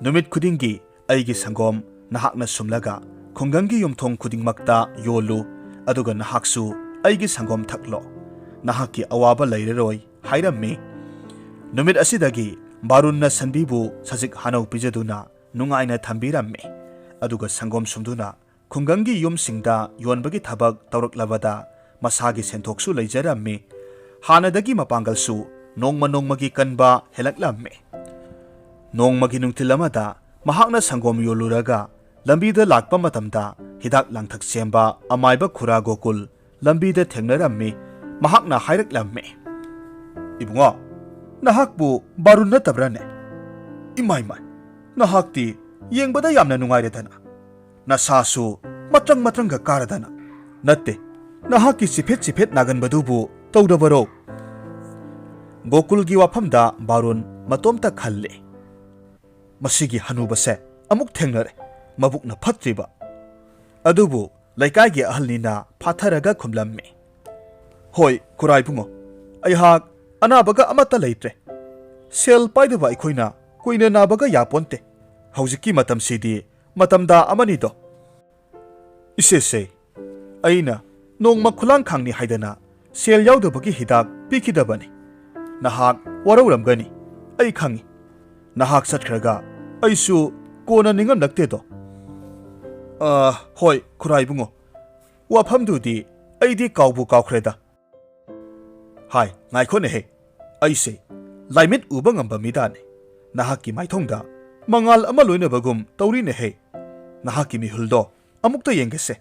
"ꯅꯨꯃꯤꯠ ꯈꯨꯗꯤꯡꯒꯤ ꯑꯩꯒꯤ ꯁꯪꯒꯣꯝ ꯅꯍꯥꯛꯅ ꯁꯨꯝꯂꯒ ꯈꯨꯡꯒꯪꯒꯤ ꯌꯨꯝꯊꯣꯡ ꯈꯨꯗꯤꯡꯃꯛꯇ ꯌꯣꯜꯂꯨ, ꯑꯗꯨꯒ ꯅꯍꯥꯛꯁꯨ ꯑꯩꯒꯤ ꯁꯪꯒꯣꯝ ꯊꯛꯂꯣ꯫ ꯅꯍꯥꯛꯀꯤ ꯑꯋꯥꯕ ꯂꯩꯔꯔꯣꯏ" ꯍꯥꯏꯔꯝꯃꯤ꯫ ꯅꯨꯃꯤꯠ ꯑꯁꯤꯗꯒꯤ ꯕꯥꯔꯨꯟꯅ ꯁꯟꯕꯤꯕꯨ ꯁꯖꯤꯛ ꯍꯥꯅꯧ ꯄꯤꯖꯗꯨꯅ ꯅꯨꯡꯉꯥꯏꯅ ꯊꯝꯕꯤꯔꯝꯃꯤ꯫ ꯑꯗꯨꯒ ꯁꯪꯒꯣꯝ ꯁꯨꯝꯗꯨꯅ ꯈꯨꯡꯒꯪꯒꯤ ꯌꯨꯝꯁꯤꯡꯗ ꯌꯣꯟꯕꯒꯤ ꯊꯕꯛ ꯇꯧꯔꯛꯂꯕꯗ ꯃꯁꯥꯒꯤ ꯁꯦꯟꯊꯣꯛꯁꯨ ꯂꯩꯖꯔꯝꯃꯤ꯫ ꯍꯥꯟꯅꯗꯒꯤ ꯃꯄꯥꯡꯒꯜꯁꯨ ꯅꯣꯡꯃ ꯅꯣꯡꯃꯒꯤ ꯀꯟꯕ ꯍꯦꯜꯂꯛꯂꯝꯃꯤ꯫ ꯅꯣꯡꯃꯒꯤ ꯅꯨꯡꯊꯤꯜ ꯑꯃꯗ ꯃꯍꯥꯛꯅ ꯁꯪꯒꯣꯝ ꯌꯣꯜꯂꯨꯔꯒ ꯂꯝꯕꯤꯗ ꯂꯥꯛꯄ ꯃꯇꯝꯗ ꯍꯤꯗꯥꯛ ꯂꯥꯡꯊꯛ ꯁꯦꯝꯕ ꯑꯃꯥꯏꯕ ꯈꯨꯔꯥ ꯒꯣꯀꯨꯜ ꯂꯝꯕꯤꯗ ꯊꯦꯡꯅꯔꯝꯃꯤ꯫ ꯃꯍꯥꯛꯅ ꯍꯥꯏꯔꯛꯂꯝꯃꯤ, "ꯏꯕꯨꯡꯉꯣ, ꯅꯍꯥꯛꯄꯨ ꯕꯥꯔꯨꯟ ꯅꯠꯇꯕ꯭ꯔꯥꯅꯦ? ꯏꯃꯥꯏ ꯃꯥꯏ, ꯅꯍꯥꯛꯇꯤ ꯌꯦꯡꯕꯗ ꯌꯥꯝꯅ ꯅꯨꯡꯉꯥꯏꯔꯦꯗꯅ꯫ ꯅꯁꯥꯁꯨ ꯃꯇ꯭ꯔꯪ ꯃꯇ꯭ꯔꯪꯒ ꯀꯥꯔꯗꯅ꯫ ꯅꯠꯇꯦ, ꯅꯍꯥꯛꯀꯤ ꯆꯤꯐꯦꯠ ꯆꯤꯐꯦꯠ ꯅꯥꯒꯟꯕꯗꯨꯕꯨ ꯇꯧꯗꯕꯔꯣ?" ꯒꯣꯀꯨꯜꯒꯤ ꯋꯥꯐꯝꯗ ꯕꯥꯔꯨꯟ ꯃꯇꯣꯝꯇ ꯈꯜꯂꯤ, "ꯃꯁꯤꯒꯤ ꯍꯅꯨꯕꯁꯦ ꯑꯃꯨꯛ ꯊꯦꯡꯅꯔꯦ, ꯃꯕꯨꯛꯅ ꯐꯠꯇ꯭ꯔꯤꯕ꯫" ꯑꯗꯨꯕꯨ ꯂꯩꯀꯥꯏꯒꯤ ꯑꯍꯜꯅꯤꯅ ꯐꯥꯊꯔꯒ ꯈꯨꯝꯂꯝꯃꯤ, "ꯍꯣꯏ, ꯈꯨꯔꯥꯏꯕꯨꯡꯉꯣ, ꯑꯩꯍꯥꯛ ꯑꯅꯥꯕꯒ ꯑꯃꯠꯇ ꯂꯩꯇ꯭ꯔꯦ꯫ ꯁꯦꯜ ꯄꯥꯏꯗꯕ ꯑꯩꯈꯣꯏꯅ ꯀꯨꯏꯅ ꯅꯥꯕꯒ ꯌꯥꯄꯣꯟꯇꯦ꯫ ꯍꯧꯖꯤꯛꯀꯤ ꯃꯇꯝꯁꯤꯗꯤ ꯃꯇꯝꯗꯥ ꯑꯃꯅꯤꯗꯣ꯫ ꯏꯆꯦꯁꯦ, ꯑꯩꯅ ꯅꯣꯡꯃ ꯈꯨꯂꯥꯡꯈꯥꯡꯅꯤ ꯍꯥꯏꯗꯅ ꯁꯦꯜ ꯌꯥꯎꯗꯕꯒꯤ ꯍꯤꯗꯥꯛ ꯄꯤꯈꯤꯗꯕꯅꯤ꯫ ꯅꯍꯥꯛ ꯋꯥꯔꯧꯔꯝꯒꯅꯤ, ꯑꯩ ꯈꯪꯏ꯫ ꯅꯍꯥꯛ ꯆꯠꯈ꯭ꯔꯒ ꯑꯩꯁꯨ ꯀꯣꯟꯅ ꯅꯤꯡꯉꯝꯂꯛꯇꯦꯗꯣ꯫" "ꯑ, ꯍꯣꯏ, ꯈꯨꯔꯥꯏꯕꯨꯡꯉꯣ, ꯋꯥꯐꯝꯗꯨꯗꯤ ꯑꯩꯗꯤ ꯀꯥꯎꯕꯨ ꯀꯥꯎꯈ꯭ꯔꯦꯗ꯫" "ꯍꯥꯏ, ꯉꯥꯏꯈꯣꯅꯦꯍꯦ, ꯑꯩꯁꯦ ꯂꯥꯏꯃꯤꯠ ꯎꯕ ꯉꯝꯕ ꯃꯤꯗꯥꯅꯦ꯫ ꯅꯍꯥꯛꯀꯤ ꯃꯥꯏꯊꯣꯡꯗ ꯃꯉꯥꯜ ꯑꯃ ꯂꯣꯏꯅꯕꯒꯨꯝ ꯇꯧꯔꯤꯅꯦꯍꯦ꯫ ꯅꯍꯥꯛꯀꯤ ꯃꯤꯍꯨꯜꯗꯣ ꯑꯃꯨꯛꯇ ꯌꯦꯡꯒꯦꯁꯦ꯫"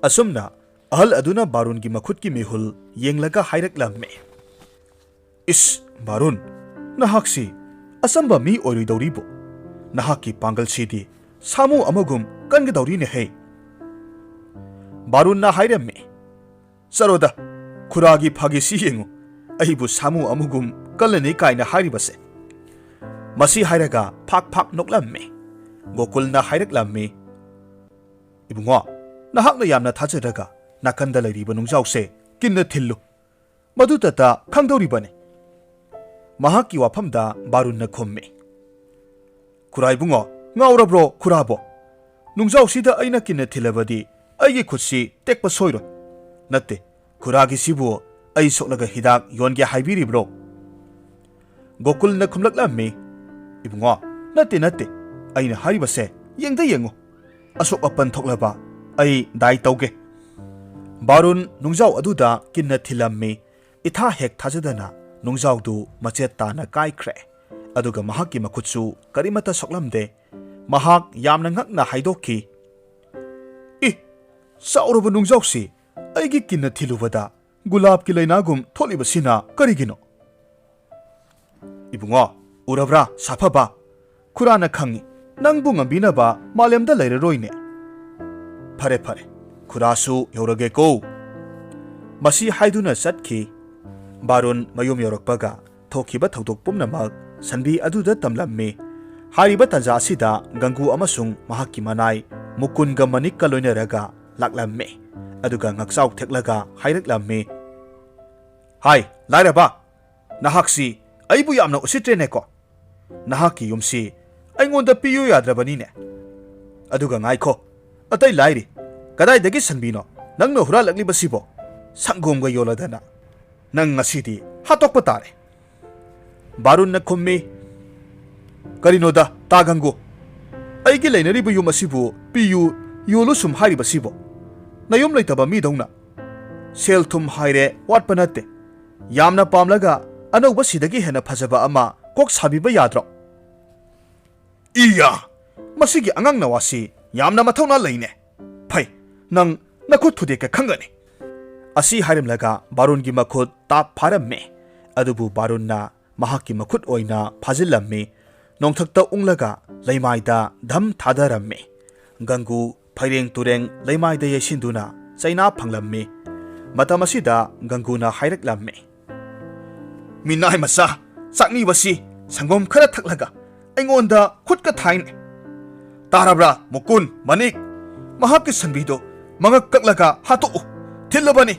ꯑꯁꯨꯝꯅ ꯑꯍꯜ ꯑꯗꯨꯅ ꯕꯥꯔꯨꯟꯒꯤ ꯃꯈꯨꯠꯀꯤ ꯃꯤꯍꯨꯜ ꯌꯦꯡꯂꯒ ꯍꯥꯏꯔꯛꯂꯝꯃꯤ, "ꯏꯁ, ꯕꯥꯔꯨꯟ, ꯅꯍꯥꯛꯁꯤ ꯑꯆꯝꯕ ꯃꯤ ꯑꯣꯏꯔꯣꯏꯗꯧꯔꯤꯕꯣ? ꯅꯍꯥꯛꯀꯤ ꯄꯥꯡꯒꯜꯁꯤꯗꯤ ꯁꯥꯃꯨ ꯑꯃꯒꯨꯝ ꯀꯟꯒꯗꯧꯔꯤꯅꯦꯍꯦ꯫ ꯕꯥꯔꯨꯟꯅ ꯍꯥꯏꯔꯝꯃꯤ, "ꯆꯠꯂꯣꯗ, ꯈꯨꯔꯥꯒꯤ ꯐꯥꯒꯤꯁꯤ ꯌꯦꯡꯉꯨ, ꯑꯩꯕꯨ ꯁꯥꯃꯨ ꯑꯃꯒꯨꯝ ꯀꯜꯂꯅꯤ ꯀꯥꯏꯅ ꯍꯥꯏꯔꯤꯕꯁꯦ?" ꯃꯁꯤ ꯍꯥꯏꯔꯒ ꯐꯥꯛ ꯐꯥꯛ ꯅꯣꯛꯂꯝꯃꯤ꯫ ꯒꯣꯀꯨꯜꯅ ꯍꯥꯏꯔꯛꯂꯝꯃꯤ, "ꯏꯕꯨꯡꯉꯣ, ꯅꯍꯥꯛꯅ ꯌꯥꯝꯅ ꯊꯥꯖꯗ꯭ꯔꯒ ꯅꯥꯀꯟꯗ ꯂꯩꯔꯤꯕ ꯅꯨꯡꯖꯥꯎꯁꯦ ꯀꯤꯟꯅ ꯊꯤꯜꯂꯨ, ꯃꯗꯨꯇꯇ ꯈꯪꯗꯧꯔꯤꯕꯅꯤ꯫" ꯃꯍꯥꯛꯀꯤ ꯋꯥꯐꯝꯗ ꯕꯥꯔꯨꯟꯅ ꯈꯨꯝꯃꯤ, "ꯈꯨꯔꯥ ꯏꯕꯨꯡꯉꯣ, ꯉꯥꯎꯔꯕ꯭ꯔꯣ ꯈꯨꯔꯥꯕꯣ? ꯅꯨꯡꯖꯥꯎꯁꯤꯗ ꯑꯩꯅ ꯀꯤꯟꯅ ꯊꯤꯜꯂꯕꯗꯤ ꯑꯩꯒꯤ ꯈꯨꯠꯁꯤ ꯇꯦꯛꯄ ꯁꯣꯏꯔꯣꯏ꯫ ꯅꯠꯇꯦ, ꯈꯨꯔꯥꯒꯤꯁꯤꯕꯨ ꯑꯩ ꯁꯣꯛꯂꯒ ꯍꯤꯗꯥꯛ ꯌꯣꯟꯒꯦ ꯍꯥꯏꯕꯤꯔꯤꯕ꯭ꯔꯣ?" ꯒꯣꯀꯨꯜꯅ ꯈꯨꯝꯂꯛꯂꯝꯃꯤ, "ꯏꯕꯨꯡꯉꯣ, ꯅꯠꯇꯦ, ꯅꯠꯇꯦ, ꯑꯩꯅ ꯍꯥꯏꯔꯤꯕꯁꯦ ꯌꯦꯡꯗ ꯌꯦꯡꯉꯨ, ꯑꯁꯣꯛ ꯑꯄꯟ ꯊꯣꯛꯂꯕ ꯑꯩ ꯗꯥꯏ ꯇꯧꯒꯦ꯫" ꯕꯥꯔꯨꯟ ꯅꯨꯡꯖꯥꯎ ꯑꯗꯨꯗ ꯀꯤꯟꯅ ꯊꯤꯜꯂꯝꯃꯤ꯫ ꯏꯊꯥ ꯍꯦꯛ ꯊꯥꯖꯗꯅ ꯅꯨꯡꯖꯥꯎꯗꯨ ꯃꯆꯦꯠ ꯇꯥꯅ ꯀꯥꯏꯈ꯭ꯔꯦ꯫ ꯑꯗꯨꯒ ꯃꯍꯥꯛꯀꯤ ꯃꯈꯨꯠꯁꯨ ꯀꯔꯤꯃꯠꯇ ꯁꯣꯛꯂꯝꯗꯦ꯫ ꯃꯍꯥꯛ ꯌꯥꯝꯅ ꯉꯛꯅ ꯍꯥꯏꯗꯣꯛꯈꯤ, "ꯏ, ꯆꯥꯎꯔꯕ ꯅꯨꯡꯖꯥꯎꯁꯤ ꯑꯩꯒꯤ ꯀꯤꯟꯅ ꯊꯤꯜꯂꯨꯕꯗ ꯒꯨꯂꯥꯞꯀꯤ ꯂꯩꯅꯥꯒꯨꯝ ꯊꯣꯛꯂꯤꯕꯁꯤꯅ ꯀꯔꯤꯒꯤꯅꯣ?" "ꯏꯕꯨꯡꯉꯣ, ꯎꯔꯕ꯭ꯔꯥ ꯁꯥꯐꯕ? ꯈꯨꯔꯥꯅ ꯈꯪꯏ, ꯅꯪꯕꯨ ꯉꯝꯕꯤꯅꯕ ꯃꯥꯂꯦꯝꯗ ꯂꯩꯔꯔꯣꯏꯅꯦ꯫ ꯐꯔꯦ, ꯐꯔꯦ, ꯈꯨꯔꯥꯁꯨ ꯌꯧꯔꯒꯦꯀꯣ꯫" ꯃꯁꯤ ꯍꯥꯏꯗꯨꯅ ꯆꯠꯈꯤ꯫ ꯕꯥꯔꯨꯟ ꯃꯌꯨꯝ ꯌꯧꯔꯛꯄꯒ ꯊꯣꯛꯈꯤꯕ ꯊꯧꯗꯣꯛ ꯄꯨꯝꯅꯃꯛ ꯁꯟꯕꯤ ꯑꯗꯨꯗ ꯇꯝꯂꯝꯃꯤ꯫ ꯍꯥꯏꯔꯤꯕ ꯇꯥꯟꯖꯥ ꯑꯁꯤꯗ ꯒꯪꯒꯨ ꯑꯃꯁꯨꯡ ꯃꯍꯥꯛꯀꯤ ꯃꯅꯥꯏ ꯃꯨꯀꯨꯟꯒ ꯃꯅꯤꯛꯀ ꯂꯣꯏꯅꯔꯒ ꯂꯥꯛꯂꯝꯃꯤ꯫ ꯑꯗꯨꯒ ꯉꯛꯆꯥꯎ ꯊꯦꯛꯂꯒ ꯍꯥꯏꯔꯛꯂꯝꯃꯤ, "ꯍꯥꯏ, ꯂꯥꯏꯔꯕ, ꯅꯍꯥꯛꯁꯤ ꯑꯩꯕꯨ ꯌꯥꯝꯅ ꯎꯁꯤꯠꯇ꯭ꯔꯦꯅꯦꯀꯣ꯫ ꯅꯍꯥꯛꯀꯤ ꯌꯨꯝꯁꯤ ꯑꯩꯉꯣꯟꯗ ꯄꯤꯌꯨ ꯌꯥꯗ꯭ꯔꯕꯅꯤꯅꯦ꯫ ꯑꯗꯨꯒ ꯉꯥꯏꯈꯣ, ꯑꯇꯩ ꯂꯥꯏꯔꯤ, ꯀꯗꯥꯏꯗꯒꯤ ꯁꯟꯕꯤꯅꯣ ꯅꯪꯅ ꯍꯨꯔꯥꯜꯂꯛꯂꯤꯕꯁꯤꯕꯣ? ꯁꯪꯒꯣꯝꯒ ꯌꯣꯜꯂꯗꯅ ꯅꯪ ꯉꯁꯤꯗꯤ ꯍꯥꯠꯇꯣꯛꯄ ꯇꯥꯔꯦ꯫" ꯕꯥꯔꯨꯟꯅ ꯈꯨꯝꯃꯤ, "ꯀꯔꯤꯅꯣꯗ, ꯇꯥ ꯒꯪꯒꯨ, ꯑꯩꯒꯤ ꯂꯩꯅꯔꯤꯕ ꯌꯨꯝ ꯑꯁꯤꯕꯨ ꯄꯤꯌꯨ, ꯌꯣꯜꯂꯨ ꯁꯨꯝ ꯍꯥꯏꯔꯤꯕꯁꯤꯕꯣ? ꯅꯌꯨꯝ ꯂꯩꯇꯕ ꯃꯤꯗꯧꯅ꯫ ꯁꯦꯜ ꯊꯨꯝ ꯍꯥꯏꯔꯦ ꯋꯥꯠꯄ ꯅꯠꯇꯦ꯫ ꯌꯥꯝꯅ ꯄꯥꯝꯂꯒ ꯑꯅꯧꯕ ꯁꯤꯗꯒꯤ ꯍꯦꯟꯅ ꯐꯖꯕ ꯑꯃ ꯀꯣꯛ ꯁꯥꯕꯤꯕ ꯌꯥꯗ꯭ꯔꯣ?" "ꯏꯌꯥ! ꯃꯁꯤꯒꯤ ꯑꯉꯥꯡ ꯅꯋꯥꯁꯤ ꯌꯥꯝꯅ ꯃꯊꯧꯅꯥ ꯂꯩꯅꯦ꯫ ꯐꯩ, ꯅꯪ ꯅꯈꯨꯠ ꯊꯨꯗꯦꯛꯀ ꯈꯪꯒꯅꯤ꯫" ꯑꯁꯤ ꯍꯥꯏꯔꯝꯂꯒ ꯕꯥꯔꯨꯟꯒꯤ ꯃꯈꯨꯠ ꯇꯥꯞ ꯐꯥꯔꯝꯃꯦ꯫ ꯑꯗꯨꯕꯨ ꯕꯥꯔꯨꯟꯅ ꯃꯍꯥꯛꯀꯤ ꯃꯈꯨꯠ ꯑꯣꯏꯅ ꯐꯥꯖꯤꯜꯂꯝꯃꯤ꯫ ꯅꯣꯡꯊꯛꯇ ꯎꯪꯂꯒ ꯂꯩꯃꯥꯏꯗ ꯙꯝ ꯊꯥꯗꯔꯝꯃꯤ꯫ ꯒꯪꯒꯨ ꯐꯩꯔꯦꯡ ꯇꯨꯔꯦꯡ ꯂꯩꯃꯥꯏꯗ ꯌꯩꯁꯤꯟꯗꯨꯅ ꯆꯩꯅꯥ ꯐꯪꯂꯝꯃꯤ꯫ ꯃꯇꯝ ꯑꯁꯤꯗ ꯒꯪꯒꯨꯅ ꯍꯥꯏꯔꯛꯂꯝꯃꯤ, "ꯃꯤꯅꯥꯏ ꯃꯆꯥ, ꯆꯥꯛꯅꯤꯕꯁꯤ ꯁꯪꯒꯣꯝ ꯈꯔ ꯊꯛꯂꯒ ꯑꯩꯉꯣꯟꯗ ꯈꯨꯠꯀ ꯊꯥꯏꯅꯦ꯫ ꯇꯥꯔꯕ꯭ꯔꯥ ꯃꯨꯀꯨꯟ, ꯃꯅꯤꯛ? ꯃꯍꯥꯛꯀꯤ ꯁꯟꯕꯤꯗꯨ ꯃꯉꯛ ꯀꯛꯂꯒ ꯍꯥꯠꯇꯣꯛꯎ꯫ ꯊꯤꯜꯂꯕꯅꯤ!"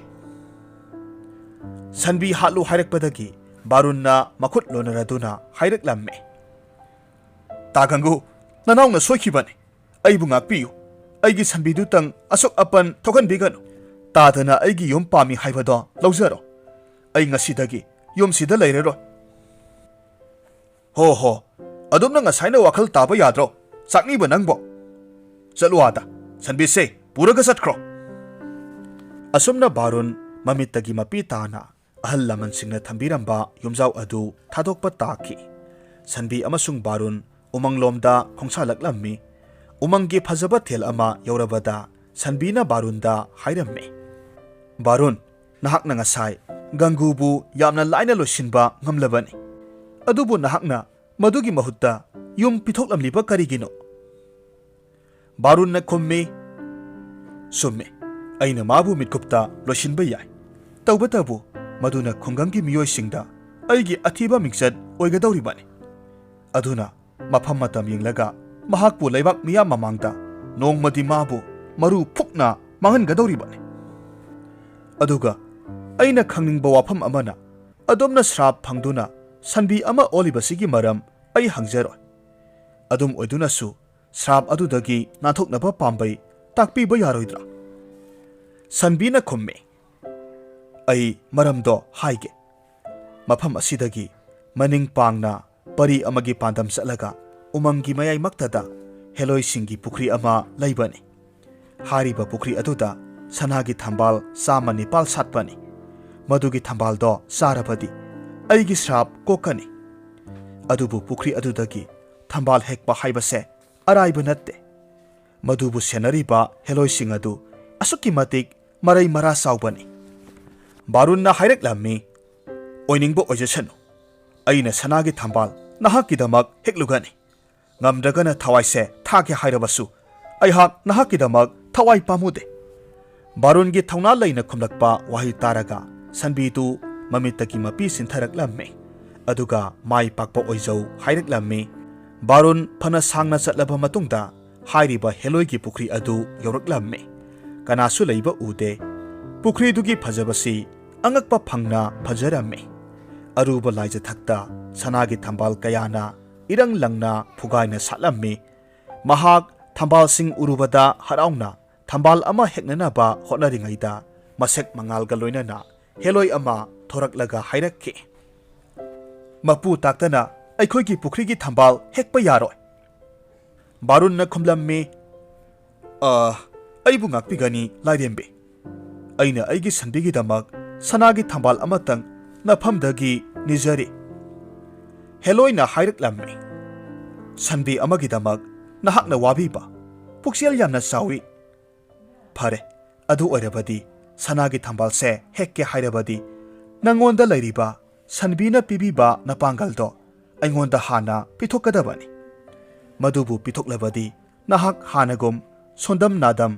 ꯁꯟꯕꯤ ꯍꯥꯠꯂꯨ ꯍꯥꯏꯔꯛꯄꯗꯒꯤ ꯕꯥꯔꯨꯟꯅ ꯃꯈꯨꯠ ꯂꯣꯟꯅꯔꯗꯨꯅ ꯍꯥꯏꯔꯛꯂꯝꯃꯤ, "ꯇꯥ ꯒꯪꯒꯨ, ꯅꯅꯥꯎꯅ ꯁꯣꯏꯈꯤꯕꯅꯤ꯫ ꯑꯩꯕꯨ ꯉꯥꯛꯄꯤꯌꯨ꯫ ꯑꯩꯒꯤ ꯁꯟꯕꯤꯗꯨꯇꯪ ꯑꯁꯣꯛ ꯑꯄꯟ ꯊꯣꯛꯍꯟꯕꯤꯒꯅꯨ꯫ ꯇꯥꯗꯅ ꯑꯩꯒꯤ ꯌꯨꯝ ꯄꯥꯝꯃꯤ ꯍꯥꯏꯕꯗꯣ ꯂꯧꯖꯔꯣ꯫ ꯑꯩ ꯉꯁꯤꯗꯒꯤ ꯌꯨꯝꯁꯤꯗ ꯂꯩꯔꯔꯣꯏ꯫" "ꯍꯣ ꯍꯣ, ꯑꯗꯨꯝꯅ ꯉꯁꯥꯏꯅ ꯋꯥꯈꯜ ꯇꯥꯕ ꯌꯥꯗ꯭ꯔꯣ, ꯆꯥꯛꯅꯤꯕ ꯅꯪꯕꯣ? ꯆꯠꯂꯨ ꯑꯥꯗ, ꯁꯟꯕꯤꯁꯦ ꯄꯨꯔꯒ ꯆꯠꯈ꯭ꯔꯣ꯫" ꯑꯁꯨꯝꯅ ꯕꯥꯔꯨꯟ ꯃꯃꯤꯠꯇꯒꯤ ꯃꯄꯤ ꯇꯥꯅ ꯑꯍꯜ ꯂꯃꯟꯁꯤꯡꯅ ꯊꯝꯕꯤꯔꯝꯕ ꯌꯨꯝꯖꯥꯎ ꯑꯗꯨ ꯊꯥꯗꯣꯛꯄ ꯇꯥꯈꯤ꯫ ꯁꯟꯕꯤ ꯑꯃꯁꯨꯡ ꯕꯥꯔꯨꯟ ꯎꯃꯪꯂꯣꯝꯗ ꯈꯣꯡꯁꯥꯜꯂꯛꯂꯝꯃꯤ꯫ ꯎꯃꯪꯒꯤ ꯐꯖꯕ ꯊꯦꯜ ꯑꯃ ꯌꯧꯔꯕꯗ ꯁꯟꯕꯤꯅ ꯕꯥꯔꯨꯟꯗ ꯍꯥꯏꯔꯝꯃꯤ, "ꯕꯥꯔꯨꯟ, ꯅꯍꯥꯛꯅ ꯉꯁꯥꯏ ꯒꯪꯒꯨꯕꯨ ꯌꯥꯝꯅ ꯂꯥꯏꯅ ꯂꯣꯏꯁꯤꯟꯕ ꯉꯝꯂꯕꯅꯤ꯫ ꯑꯗꯨꯕꯨ ꯅꯍꯥꯛꯅ ꯃꯗꯨꯒꯤ ꯃꯍꯨꯠꯇ ꯌꯨꯝ ꯄꯤꯊꯣꯛꯂꯝꯂꯤꯕ ꯀꯔꯤꯒꯤꯅꯣ?" ꯕꯥꯔꯨꯟꯅ ꯈꯨꯝꯃꯤ, "ꯆꯨꯝꯃꯤ, ꯑꯩꯅ ꯃꯥꯕꯨ ꯃꯤꯠꯀꯨꯞꯇ ꯂꯣꯏꯁꯤꯟꯕ ꯌꯥꯏ꯫ ꯇꯧꯕꯇꯕꯨ ꯃꯗꯨꯅ ꯈꯨꯡꯒꯪꯒꯤ ꯃꯤꯑꯣꯏꯁꯤꯡꯗ ꯑꯩꯒꯤ ꯑꯊꯤꯕ ꯃꯤꯡꯆꯠ ꯑꯣꯏꯒꯗꯧꯔꯤꯕꯅꯤ꯫ ꯑꯗꯨꯅ ꯃꯐꯝ ꯃꯇꯝ ꯌꯦꯡꯂꯒ ꯃꯍꯥꯛꯄꯨ ꯂꯩꯕꯥꯛ ꯃꯤꯌꯥꯝ ꯃꯃꯥꯡꯗ ꯅꯣꯡꯃꯗꯤ ꯃꯥꯕꯨ ꯃꯔꯨ ꯐꯨꯛꯅ ꯃꯥꯡꯍꯟꯒꯗꯧꯔꯤꯕꯅꯤ꯫ ꯑꯗꯨꯒ ꯑꯩꯅ ꯈꯪꯅꯤꯡꯕ ꯋꯥꯐꯝ ꯑꯃꯅ, ꯑꯗꯣꯝꯅ ꯁ꯭ꯔꯥꯞ ꯐꯪꯗꯨꯅ ꯁꯟꯕꯤ ꯑꯃ ꯑꯣꯜꯂꯤꯕꯁꯤꯒꯤ ꯃꯔꯝ ꯑꯩ ꯍꯪꯖꯔꯣꯏ꯫ ꯑꯗꯨꯝ ꯑꯣꯏꯗꯨꯅꯁꯨ ꯁ꯭ꯔꯥꯞ ꯑꯗꯨꯗꯒꯤ ꯅꯥꯟꯊꯣꯛꯅꯕ ꯄꯥꯝꯕꯩ ꯇꯥꯛꯄꯤꯕ ꯌꯥꯔꯣꯏꯗ꯭ꯔꯥ?" ꯁꯟꯕꯤꯅ ꯈꯨꯝꯃꯤ, "ꯑꯩ ꯃꯔꯝꯗꯣ ꯍꯥꯏꯒꯦ꯫ ꯃꯐꯝ ꯑꯁꯤꯗꯒꯤ ꯃꯅꯤꯡ ꯄꯥꯡꯅ ꯄꯔꯤ ꯑꯃꯒꯤ ꯄꯥꯟꯗꯝ ꯆꯠꯂꯒ ꯎꯃꯪꯒꯤ ꯃꯌꯥꯏꯃꯛꯇꯗ ꯍꯦꯂꯣꯏꯁꯤꯡꯒꯤ ꯄꯨꯈ꯭ꯔꯤ ꯑꯃ ꯂꯩꯕꯅꯤ꯫ ꯍꯥꯏꯔꯤꯕ ꯄꯨꯈ꯭ꯔꯤ ꯑꯗꯨꯗ ꯁꯅꯥꯒꯤ ꯊꯝꯕꯥꯜ ꯆꯥꯝꯃ ꯅꯤꯄꯥꯜ ꯁꯥꯠꯄꯅꯤ꯫ ꯃꯗꯨꯒꯤ ꯊꯝꯕꯥꯜꯗꯣ ꯆꯥꯔꯕꯗꯤ ꯑꯩꯒꯤ ꯁ꯭ꯔꯥꯞ ꯀꯣꯛꯀꯅꯤ꯫ ꯑꯗꯨꯕꯨ ꯄꯨꯈ꯭ꯔꯤ ꯑꯗꯨꯗꯒꯤ ꯊꯝꯕꯥꯜ ꯍꯦꯛꯄ ꯍꯥꯏꯕꯁꯦ ꯑꯔꯥꯏꯕ ꯅꯠꯇꯦ꯫ ꯃꯗꯨꯕꯨ ꯁꯦꯟꯅꯔꯤꯕ ꯍꯦꯂꯣꯏꯁꯤꯡ ꯑꯗꯨ ꯑꯁꯨꯛꯀꯤ ꯃꯇꯤꯛ ꯃꯔꯩ ꯃꯔꯥ ꯆꯥꯎꯕꯅꯤ꯫" ꯕꯥꯔꯨꯟꯅ ꯍꯥꯏꯔꯛꯂꯝꯃꯤ, "ꯑꯣꯏꯅꯤꯡꯕ ꯑꯣꯏꯖꯁꯅꯨ, ꯑꯩꯅ ꯁꯅꯥꯒꯤ ꯊꯝꯕꯥꯜ ꯅꯍꯥꯛꯀꯤꯗꯃꯛ ꯍꯦꯛꯂꯨꯒꯅꯤ꯫ ꯉꯝꯗ꯭ꯔꯒꯅ ꯊꯋꯥꯏꯁꯦ ꯊꯥꯒꯦ ꯍꯥꯏꯔꯕꯁꯨ ꯑꯩꯍꯥꯛ ꯅꯍꯥꯛꯀꯤꯗꯃꯛ ꯊꯋꯥꯏ ꯄꯥꯝꯃꯨꯗꯦ꯫ ꯕꯥꯔꯨꯟꯒꯤ ꯊꯧꯅꯥ ꯂꯩꯅ ꯈꯨꯝꯂꯛꯄ ꯋꯥꯍꯩ ꯇꯥꯔꯒ ꯁꯟꯕꯤꯗꯨ ꯃꯃꯤꯠꯇꯒꯤ ꯃꯄꯤ ꯁꯤꯟꯊꯔꯛꯂꯝꯃꯤ꯫ ꯑꯗꯨꯒ ꯃꯥꯏ ꯄꯥꯛꯄ ꯑꯣꯏꯖꯧ ꯍꯥꯏꯔꯛꯂꯝꯃꯤ꯫ ꯕꯥꯔꯨꯟ ꯐꯅ ꯁꯥꯡꯅ ꯆꯠꯂꯕ ꯃꯇꯨꯡꯗ ꯍꯥꯏꯔꯤꯕ ꯍꯦꯂꯣꯏꯒꯤ ꯄꯨꯈ꯭ꯔꯤ ꯑꯗꯨ ꯌꯧꯔꯛꯂꯝꯃꯤ꯫ ꯀꯅꯥꯁꯨ ꯂꯩꯕ ꯎꯗꯦ꯫ ꯄꯨꯈ꯭ꯔꯤꯗꯨꯒꯤ ꯐꯖꯕꯁꯤ ꯑꯉꯛꯄ ꯐꯪꯅ ꯐꯖꯔꯝꯃꯤ꯫ ꯑꯔꯨꯕ ꯂꯥꯏꯖꯊꯛꯇ ꯁꯅꯥꯒꯤ ꯊꯝꯕꯥꯜ ꯀꯌꯥꯅ ꯏꯔꯪ ꯂꯪꯅ ꯐꯨꯒꯥꯏꯅ ꯁꯥꯠꯂꯝꯃꯤ꯫ ꯃꯍꯥꯛ ꯊꯝꯕꯥꯜꯁꯤꯡ ꯎꯔꯨꯕꯗ ꯍꯔꯥꯎꯅ ꯊꯝꯕꯥꯜ ꯑꯃ ꯍꯦꯛꯅꯅꯕ ꯍꯣꯠꯅꯔꯤꯉꯩꯗ ꯃꯁꯦꯛ ꯃꯉꯥꯜꯒ ꯂꯣꯏꯅꯅ ꯍꯦꯂꯣꯏ ꯑꯃ ꯊꯣꯔꯛꯂꯒ ꯍꯥꯏꯔꯛꯈꯤ, "ꯃꯄꯨ ꯇꯥꯛꯇꯅ ꯑꯩꯈꯣꯏꯒꯤ ꯄꯨꯈ꯭ꯔꯤꯒꯤ ꯊꯝꯕꯥꯜ ꯍꯦꯛꯄ ꯌꯥꯔꯣꯏ!" ꯕꯥꯔꯨꯟꯅ ꯈꯨꯝꯂꯝꯃꯤ, "ꯑ, ꯑꯩꯕꯨ ꯉꯥꯛꯄꯤꯒꯅꯤ, ꯂꯥꯏꯔꯦꯝꯕꯤ꯫ ꯑꯩꯅ ꯑꯩꯒꯤ ꯁꯟꯕꯤꯒꯤꯗꯃꯛ ꯁꯅꯥꯒꯤ ꯊꯝꯕꯥꯜ ꯑꯃꯇꯪ ꯅꯐꯝꯗꯒꯤ ꯅꯤꯖꯔꯤ꯫" ꯍꯦꯂꯣꯏꯅ ꯍꯥꯏꯔꯛꯂꯝꯃꯤ, "ꯁꯟꯕꯤ ꯑꯃꯒꯤꯗꯃꯛ ꯅꯍꯥꯛꯅ ꯋꯥꯕꯤꯕ ꯄꯨꯛꯆꯦꯜ ꯌꯥꯝꯅ ꯆꯥꯎꯏ꯫ ꯐꯔꯦ, ꯑꯗꯨ ꯑꯣꯏꯔꯕꯗꯤ ꯁꯅꯥꯒꯤ ꯊꯝꯕꯥꯜꯁꯦ ꯍꯦꯛꯀꯦ ꯍꯥꯏꯔꯕꯗꯤ ꯅꯪꯉꯣꯟꯗ ꯂꯩꯔꯤꯕ ꯁꯟꯕꯤꯅ ꯄꯤꯕꯤꯕ ꯅꯄꯥꯡꯒꯜꯗꯣ ꯑꯩꯉꯣꯟꯗ ꯍꯥꯟꯅ ꯄꯤꯊꯣꯛꯀꯗꯕꯅꯤ꯫ ꯃꯗꯨꯕꯨ ꯄꯤꯊꯣꯛꯂꯕꯗꯤ ꯅꯍꯥꯛ ꯍꯥꯟꯅꯒꯨꯝ ꯁꯣꯟꯗꯝ ꯅꯥꯗꯝ,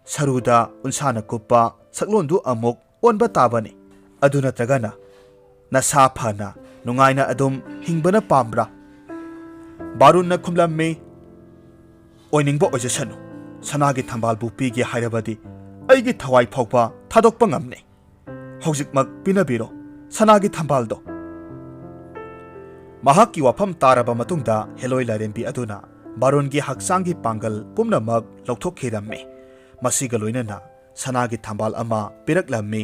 ꯁꯔꯨꯗ ꯎꯟꯁꯥꯅ ꯀꯨꯞꯄ ꯁꯛꯂꯣꯟꯗꯨ ꯑꯃꯨꯛ ꯑꯣꯟꯕ ꯇꯥꯕꯅꯤ꯫ ꯑꯗꯨ ꯅꯠꯇ꯭ꯔꯒꯅ ꯅꯁꯥ ꯐꯅ ꯅꯨꯡꯉꯥꯏꯅ ꯑꯗꯨꯝ ꯍꯤꯡꯕꯅ ꯄꯥꯝꯕ꯭ꯔꯥ?" ꯕꯥꯔꯨꯟꯅ ꯈꯨꯝꯂꯝꯃꯤ, "ꯑꯣꯏꯅꯤꯡꯕ ꯑꯣꯏꯖꯁꯅꯨ꯫ ꯁꯅꯥꯒꯤ ꯊꯝꯕꯥꯜꯕꯨ ꯄꯤꯒꯦ ꯍꯥꯏꯔꯕꯗꯤ ꯑꯩꯒꯤ ꯊꯋꯥꯏ ꯐꯥꯎꯕ ꯊꯥꯗꯣꯛꯄ ꯉꯝꯅꯤ꯫ ꯍꯧꯖꯤꯛꯃꯛ ꯄꯤꯅꯕꯤꯔꯣ ꯁꯅꯥꯒꯤ ꯊꯝꯕꯥꯜꯗꯣ꯫" ꯃꯍꯥꯛꯀꯤ ꯋꯥꯐꯝ ꯇꯥꯔꯕ ꯃꯇꯨꯡꯗ ꯍꯦꯂꯣꯏ ꯂꯥꯏꯔꯦꯝꯕꯤ ꯑꯗꯨꯅ ꯕꯥꯔꯨꯟꯒꯤ ꯍꯛꯆꯥꯡꯒꯤ ꯄꯥꯡꯒꯜ ꯄꯨꯝꯅꯃꯛ ꯂꯧꯊꯣꯛꯈꯤꯔꯝꯃꯤ꯫ ꯃꯁꯤꯒ ꯂꯣꯏꯅꯅ ꯁꯅꯥꯒꯤ ꯊꯝꯕꯥꯜ ꯑꯃ ꯄꯤꯔꯛꯂꯝꯃꯤ꯫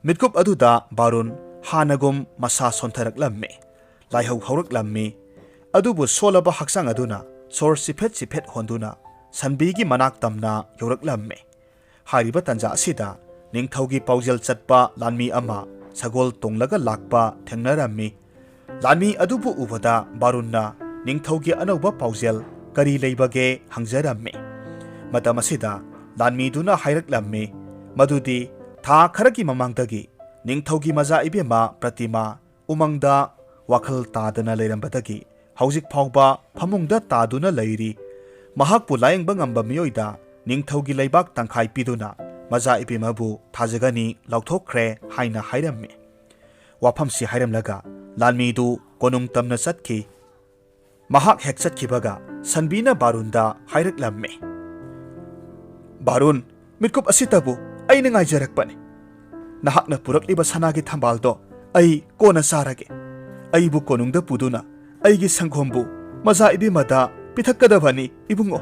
ꯃꯤꯠꯀꯨꯞ ꯑꯗꯨꯗ ꯕꯥꯔꯨꯟ ꯍꯥꯟꯅꯒꯨꯝ ꯃꯁꯥ ꯁꯣꯟꯊꯔꯛꯂꯝꯃꯤ꯫ ꯂꯥꯏꯍꯧ ꯍꯧꯔꯛꯂꯝꯃꯤ꯫ ꯑꯗꯨꯕꯨ ꯁꯣꯜꯂꯕ ꯍꯛꯆꯥꯡ ꯑꯗꯨꯅ ꯁꯣꯔ ꯆꯤꯐꯦꯠ ꯆꯤꯐꯦꯠ ꯍꯣꯟꯗꯨꯅ ꯁꯟꯕꯤꯒꯤ ꯃꯅꯥꯛ ꯇꯝꯅ ꯌꯧꯔꯛꯂꯝꯃꯤ꯫ ꯍꯥꯏꯔꯤꯕ ꯇꯥꯟꯖꯥ ꯑꯁꯤꯗ ꯅꯤꯡꯊꯧꯒꯤ ꯄꯥꯎꯖꯦꯜ ꯆꯠꯄ ꯂꯥꯟꯃꯤ ꯑꯃ ꯁꯒꯣꯜ ꯇꯣꯡꯂꯒ ꯂꯥꯛꯄ ꯊꯦꯡꯅꯔꯝꯃꯤ꯫ ꯂꯥꯟꯃꯤ ꯑꯗꯨꯕꯨ ꯎꯕꯗ ꯕꯥꯔꯨꯟꯅ ꯅꯤꯡꯊꯧꯒꯤ ꯑꯅꯧꯕ ꯄꯥꯎꯖꯦꯜ ꯀꯔꯤ ꯂꯩꯕꯒꯦ ꯍꯪꯖꯔꯝꯃꯤ꯫ ꯃꯇꯝ ꯑꯁꯤꯗ ꯂꯥꯟꯃꯤꯗꯨꯅ ꯍꯥꯏꯔꯛꯂꯝꯃꯤ ꯃꯗꯨꯗꯤ ꯊꯥ ꯈꯔꯒꯤ ꯃꯃꯥꯡꯗꯒꯤ ꯅꯤꯡꯊꯧꯒꯤ ꯃꯆꯥ ꯏꯕꯦꯝꯃ ꯄ꯭ꯔꯇꯤꯃꯥ ꯎꯃꯪꯗ ꯋꯥꯈꯜ ꯇꯥꯗꯅ ꯂꯩꯔꯝꯕꯗꯒꯤ ꯍꯧꯖꯤꯛ ꯐꯥꯎꯕ ꯐꯃꯨꯡꯗ ꯇꯥꯗꯨꯅ ꯂꯩꯔꯤ꯫ ꯃꯍꯥꯛꯄꯨ ꯂꯥꯌꯦꯡꯕ ꯉꯝꯕ ꯃꯤꯑꯣꯏꯗ ꯅꯤꯡꯊꯧꯒꯤ ꯂꯩꯕꯥꯛ ꯇꯪꯈꯥꯏ ꯄꯤꯗꯨꯅ ꯃꯖꯥ ꯏꯕꯦꯝꯃꯕꯨ ꯊꯥꯖꯒꯅꯤ ꯂꯥꯎꯊꯣꯛꯈ꯭ꯔꯦ ꯍꯥꯏꯅ ꯍꯥꯏꯔꯝꯃꯤ꯫ ꯋꯥꯐꯝꯁꯤ ꯍꯥꯏꯔꯝꯂꯒ ꯂꯥꯟꯃꯤꯗꯨ ꯀꯣꯅꯨꯡ ꯇꯝꯅ ꯆꯠꯈꯤ꯫ ꯃꯍꯥꯛ ꯍꯦꯛ ꯆꯠꯈꯤꯕꯒ ꯁꯟꯕꯤꯅ ꯕꯥꯔꯨꯟꯗ ꯍꯥꯏꯔꯛꯂꯝꯃꯤ, "ꯕꯥꯔꯨꯟ, ꯃꯤꯠꯀꯨꯞ ꯑꯁꯤꯇꯕꯨ ꯑꯩꯅ ꯉꯥꯏꯖꯔꯛꯄꯅꯤ꯫ ꯅꯍꯥꯛꯅ ꯄꯨꯔꯛꯂꯤꯕ ꯁꯅꯥꯒꯤ ꯊꯝꯕꯥꯜꯗꯣ ꯑꯩ ꯀꯣꯟꯅ ꯆꯥꯔꯒꯦ꯫ ꯑꯩꯕꯨ ꯀꯣꯅꯨꯡꯗ ꯄꯨꯗꯨꯅ ꯑꯩꯒꯤ ꯁꯪꯒꯣꯝꯕꯨ ꯃꯖꯥ ꯏꯕꯦꯝꯃꯗ ꯄꯤꯊꯛꯀꯗꯕꯅꯤ, ꯏꯕꯨꯡꯉꯣ꯫"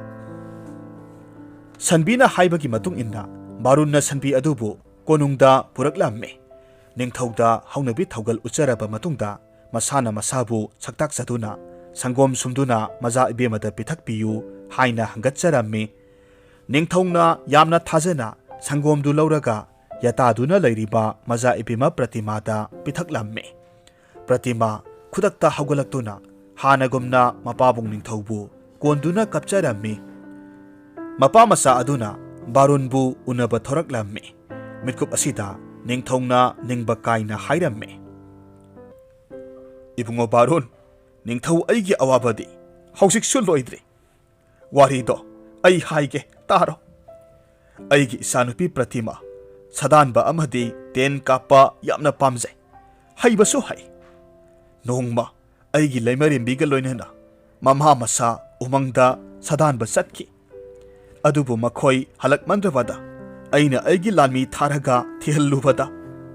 ꯁꯟꯕꯤꯅ ꯍꯥꯏꯕꯒꯤ ꯃꯇꯨꯡ ꯏꯟꯅ ꯕꯥꯔꯨꯟꯅ ꯁꯟꯕꯤ ꯑꯗꯨꯕꯨ ꯀꯣꯅꯨꯡꯗ ꯄꯨꯔꯛꯂꯝꯃꯤ꯫ ꯅꯤꯡꯊꯧꯗ ꯍꯧꯅꯕꯤ ꯊꯧꯒꯜ ꯎꯠꯆꯔꯕ ꯃꯇꯨꯡꯗ ꯃꯁꯥꯅ ꯃꯁꯥꯕꯨ ꯁꯛꯇꯥꯛꯆꯗꯨꯅ ꯁꯪꯒꯣꯝ ꯁꯨꯝꯗꯨꯅ ꯃꯖꯥ ꯏꯕꯦꯝꯃꯗ ꯄꯤꯊꯛꯄꯤꯌꯨ ꯍꯥꯏꯅ ꯍꯪꯒꯠꯆꯔꯝꯃꯤ꯫ ꯅꯤꯡꯊꯧꯅ ꯌꯥꯝꯅ ꯊꯥꯖꯅ ꯁꯪꯒꯣꯝꯗꯨ ꯂꯧꯔꯒ ꯌꯥꯇꯥꯗꯨꯅ ꯂꯩꯔꯤꯕ ꯃꯖꯥ ꯏꯕꯦꯝꯃ ꯄ꯭ꯔꯇꯤꯃꯥꯗ ꯄꯤꯊꯛꯂꯝꯃꯤ꯫ ꯄ꯭ꯔꯇꯤꯃꯥ ꯈꯨꯗꯛꯇ ꯍꯧꯒꯠꯂꯛꯇꯨꯅ ꯍꯥꯟꯅꯒꯨꯝꯅ ꯃꯄꯥꯕꯨꯡ ꯅꯤꯡꯊꯧꯕꯨ ꯀꯣꯟꯗꯨꯅ ꯀꯞꯆꯔꯝꯃꯤ꯫ ꯃꯄꯥ ꯃꯆꯥ ꯑꯗꯨꯅ ꯕꯥꯔꯨꯟꯕꯨ ꯎꯅꯕ ꯊꯣꯔꯛꯂꯝꯃꯤ꯫ ꯃꯤꯠꯀꯨꯞ ꯑꯁꯤꯗ ꯅꯤꯡꯊꯧꯅ ꯅꯤꯡꯕ ꯀꯥꯏꯅ ꯍꯥꯏꯔꯝꯃꯤ, "ꯏꯕꯨꯡꯉꯣ ꯕꯥꯔꯨꯟ, ꯅꯤꯡꯊꯧ ꯑꯩꯒꯤ ꯑꯋꯥꯕꯗꯤ ꯍꯧꯖꯤꯛꯁꯨ ꯂꯣꯏꯗ꯭ꯔꯤ꯫ ꯋꯥꯔꯤꯗꯣ ꯑꯩ ꯍꯥꯏꯒꯦ, ꯇꯥꯔꯣ꯫ ꯑꯩꯒꯤ ꯏꯆꯥꯅꯨꯄꯤ ꯄ꯭ꯔꯇꯤꯃꯥ ꯁꯥꯗꯥꯟꯕ ꯑꯃꯗꯤ ꯇꯦꯟ ꯀꯥꯞꯄ ꯌꯥꯝꯅ ꯄꯥꯝꯖꯩ, ꯍꯩꯕꯁꯨ ꯍꯩ꯫ ꯅꯣꯡꯃ ꯑꯩꯒꯤ ꯂꯩꯃꯔꯦꯝꯕꯤꯒ ꯂꯣꯏꯅꯅ ꯃꯃꯥ ꯃꯆꯥ ꯎꯃꯪꯗ ꯁꯥꯗꯥꯟꯕ ꯆꯠꯈꯤ꯫ ꯑꯗꯨꯕꯨ ꯃꯈꯣꯏ ꯍꯜꯂꯛꯃꯟꯗ꯭ꯔꯕꯗ ꯑꯩꯅ ꯑꯩꯒꯤ ꯂꯥꯟꯃꯤ ꯊꯥꯔꯒ ꯊꯤꯍꯜꯂꯨꯕꯗ